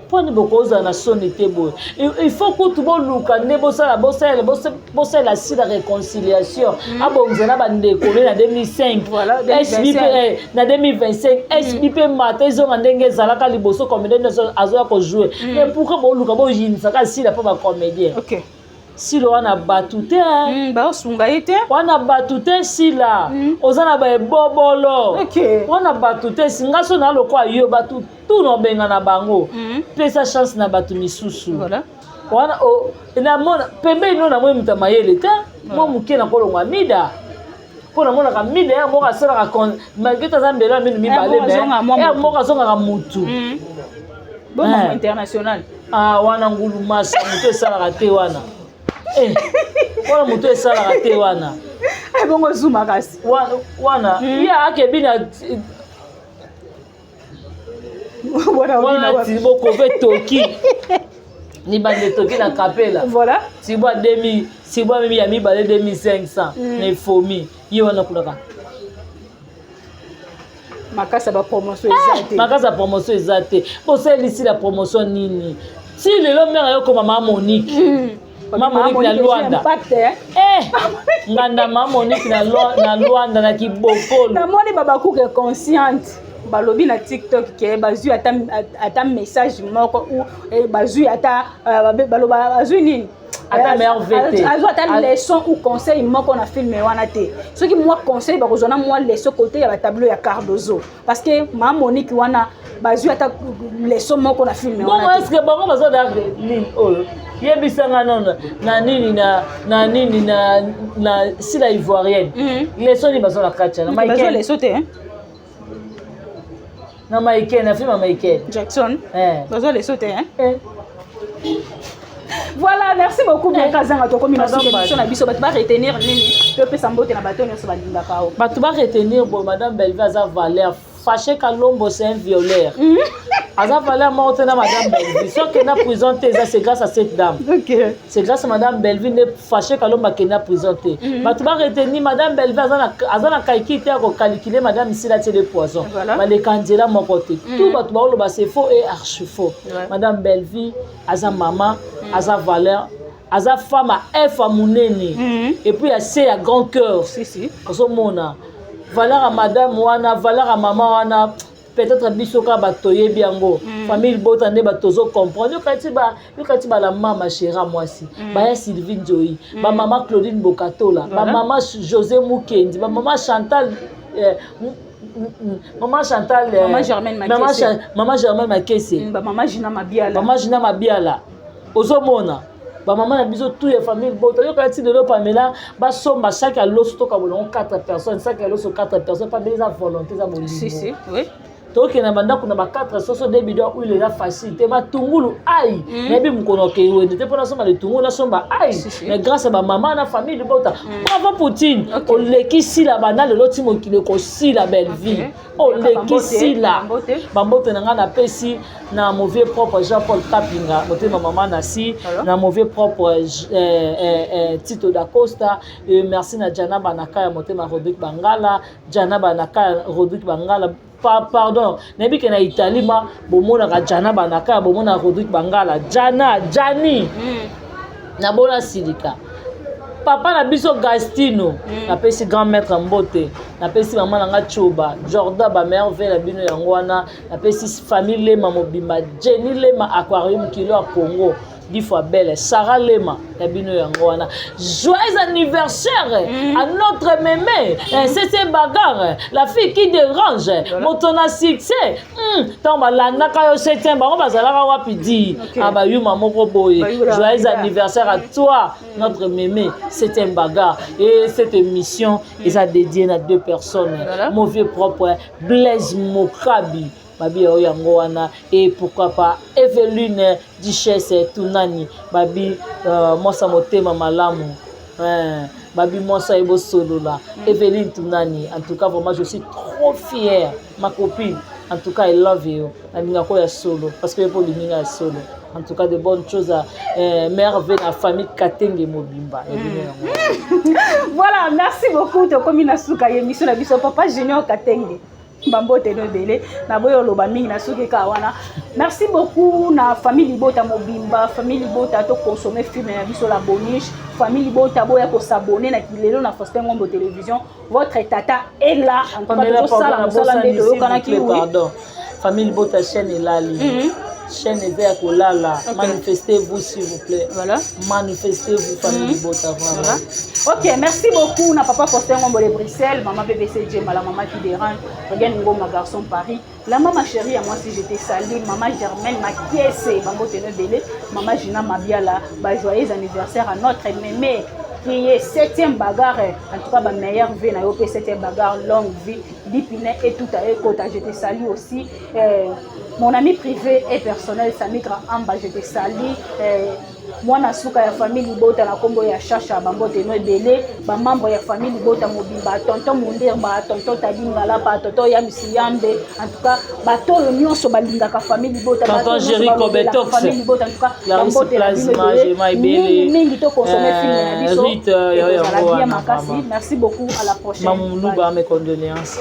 Mponi bokozala na soni te boye? Il faut kutu boluka nde bosala bosalela sila réconciliation, abongisa na bandeko ne na 2005. Voilà, SB mpe 2025. Na 2025 SB mpe mata ezonga ndenge ezalaka liboso. Comédien nyonso azoya kojouer, mais pourquoi boluka boyinisaka sila mpo bacomédien? Sila wana bato te, hein. Baosunga ye te. Wana bato te, sila oza na baebobolo. Wana bato te. Singa so na lokwa yo, bato tu na obenga na bango, pesa chance na bato misusu. Wana namona pembeni no, namoni moto ya mayele te, mwa moke na kolongwa mida, mpo namonaka mida ya moko asalaka malgré to aza mbelo ya mino mibale. Moko azongaka mwa Ya motu. moko azongaka mutu. Bomamo Eh. international. Ah, wana ngulu masa moto esalaka te wana. Eh, wana moto esalaka te wana. Bongo zuma kasi. Wana ye akebi na Wana wana wapi? Tibo kove toki libanda, etoki na kapela. Tibo ya 2000, tibo ya ya mibale 2500 na efomi ye wana kulaka. Makasi ya bapromotion eza te. Makasi ya promotion eza te. Bosalisi la promotion nini ti lelo? Mare ayokoma ma Monique, ma Monique na Lwanda. Impact, eh? Eh, nganda ma Monique na Lwanda na Kibokolo. Namoni babakuke consciente balobi na TikTok ke bazwi ata message moko ou bazwi ata baloba bazwi nini. Ata merveille te. Azwi ata leçon ou conseil moko na film wana te. Soki mwa conseil bakozwa na mwa leçon côté ya batableau ya Cardozo, parce que ma Monique wana bazwi ata leçon moko na film Bongo wana te. Est-ce bango baza na nini oyo yebisanga nono na nini na nini na sila ivoirienne, leçon nini bazwa na kati wana? Bazwa Michael leçon te, hein? Na Michael, na film ya Michael Jackson. Bazwa leso te, hein? Voilà, merci beaucoup, Bianca Zanga. Tokomi na suka émission na biso. Bato baretenir nini? Topesa mbote na bato nyonso balingaka o. Bato baretenir boye: Madame Bellevue aza valeur. Fâché Kalombo, c'est un violeur, aza valeur moko te na Madame Bellevue. Soki akenda prison te, eza c'est grâce à cette dame. C'est grâce à Madame Bellevue nde Fâché Kalombo akende na prison te. Bato baretenir: Madame Bellevue aza na calcul te ya kokalikile Madame Sila tie le poison. Baleka nzela moko te. Tout bato baoloba, c'est faux et archi faux. Madame Bellevue aza mama, aza valeur, aza femme a F ya monene et puis ase ya grand cœur. Si si. Ozomona valeur ya madame wana, valeur ya mama wana, peut-être biso kaka bato toyebi yango. Famille libota nde bato tozocomprendre. Yokati bala mama shera mwasi, baya Sylvie Nzoi, bamama Claudine Bokatola, bamama José Mukendi, bamama Chantal, mama Chantal, Mama Germaine mama, Makese. Mama Germaine Makese. Bamama Gina Mabiala. Mama Gina Mabiala. Ozomona bamama na biso tu ya famille bota. Yoka ti lelo Pamela basomba saki ya loso, tokabola yango 4 personnes, saki ya loso 4 personnes. Pamela eza volonté, eza bolingo. Si si, oui. Tokende na bandako na ba 4 soso de bidon huile, eza facile te. Matungulu ai, nayebi mokolo okewende te mpo nasomba litungulu, nasomba ai. Si, si. Mais grâce à bamama na famille libota, bravo Poutine. Oleki sila banda lelo ti mokili ekosila, Belleville. Oleki sila. Bambote. Bambote na ngai napesi na mon vieux propre Jean Paul Kapinga, motema mama na si. Alors? Na mon vieux propre Tito Dacosta. Merci na Jana Banaka ya motema Rodrigue Bangala, Jana Banaka ya Rodrigue Bangala. Pardon, nayebi ke na Italie ma bomonaka Jana Banaka, bomonaka Rodrigue Bangala, Jana Jani. Nabona silika papa na biso Gastino. Napesi grand maître mbote, napesi mama na nga Tioba Jordan, bamerveille na bino yango wana. Napesi famille Lema mobimba, Jenny Lema, Aquarium kilo ya Congo, dix fois belle Sarah Lema ya bino yango wana. Joyeux anniversaire à notre mémé, c'est bagarre, la fille qui dérange, moto na succès. Ntango balandaka yo septième, bango bazalaka wapi di? Ah, bayuma moko boye. Bayula, Joyeux bayula. anniversaire à toi, notre mémé, c'est un bagarre. Et cette émission eza dédiée na deux personnes. Mon vieux propre Blaise Mokabi, babi oyo yango wana, et pourquoi pas Eveline Duchesse Tunani, babi mwasa motema malamu. Babi mwasa ebosolola. Eveline Tunani, en tout cas vraiment je suis trop fière, ma copine. En tout cas I love you, nalingaka oyo ya solo parce que yo mpo olingi nga ya solo. En tout cas de bonnes choses à merveille na famille Katenge mobimba ya bino yango. Voilà, merci beaucoup. Tokomi na suka ya émission na biso. Papa Junior Katenge, bambote no ebele. Naboyi oloba mingi na suki kaka wana. Merci beaucoup na famille libota mobimba. Famille libota, tokonsome film na biso La Boniche. Famille libota, boya kosabone na kilelo na Faustin Ngombo Télévision. Votre tata est là. En tout cas tozosala mosala nde toyokanaki. Oui, pardon, famille libota, chaîne elali. Chaîne eza ya kolala. Manifestez-vous, s'il vous plaît. Manifestez-vous, famille libota, voilà. Ok, merci beaucoup na papa Faustin Ngombo de Bruxelles, maman BBC Djema, la maman qui dérange, Regarde Ngoma garçon Paris, la maman chérie à moi si je te salue, maman Germaine Makiese, bambote ebele, maman Gina Mabiala, bah, joyeux anniversaire à notre mémé qui est septième bagarre. En tout cas, bah, meilleur vie na yo pe septième bagarre, longue vie, Dipine et tout à écota. Je te salue aussi. Mon ami privé et personnel Samitra Amba, je te salue. Mwana suka ya famille libota na nkombo ya Shasha, bambote no ebele. Bamembre ya famille libota mobimba, tonton Mundirba, tonton Tadi Ngalapa, tonton Yamisi Yambe, en tout cas bato oyo nyonso balingaka famille libota, tonton Jerry Kobetox, famille libota, en tout cas bambote na bino ebele mingi mingi. Tokonsome film na biso, ekozala bien makasi. Merci beaucoup, à la prochaine. Mamuluba, mes condoléances.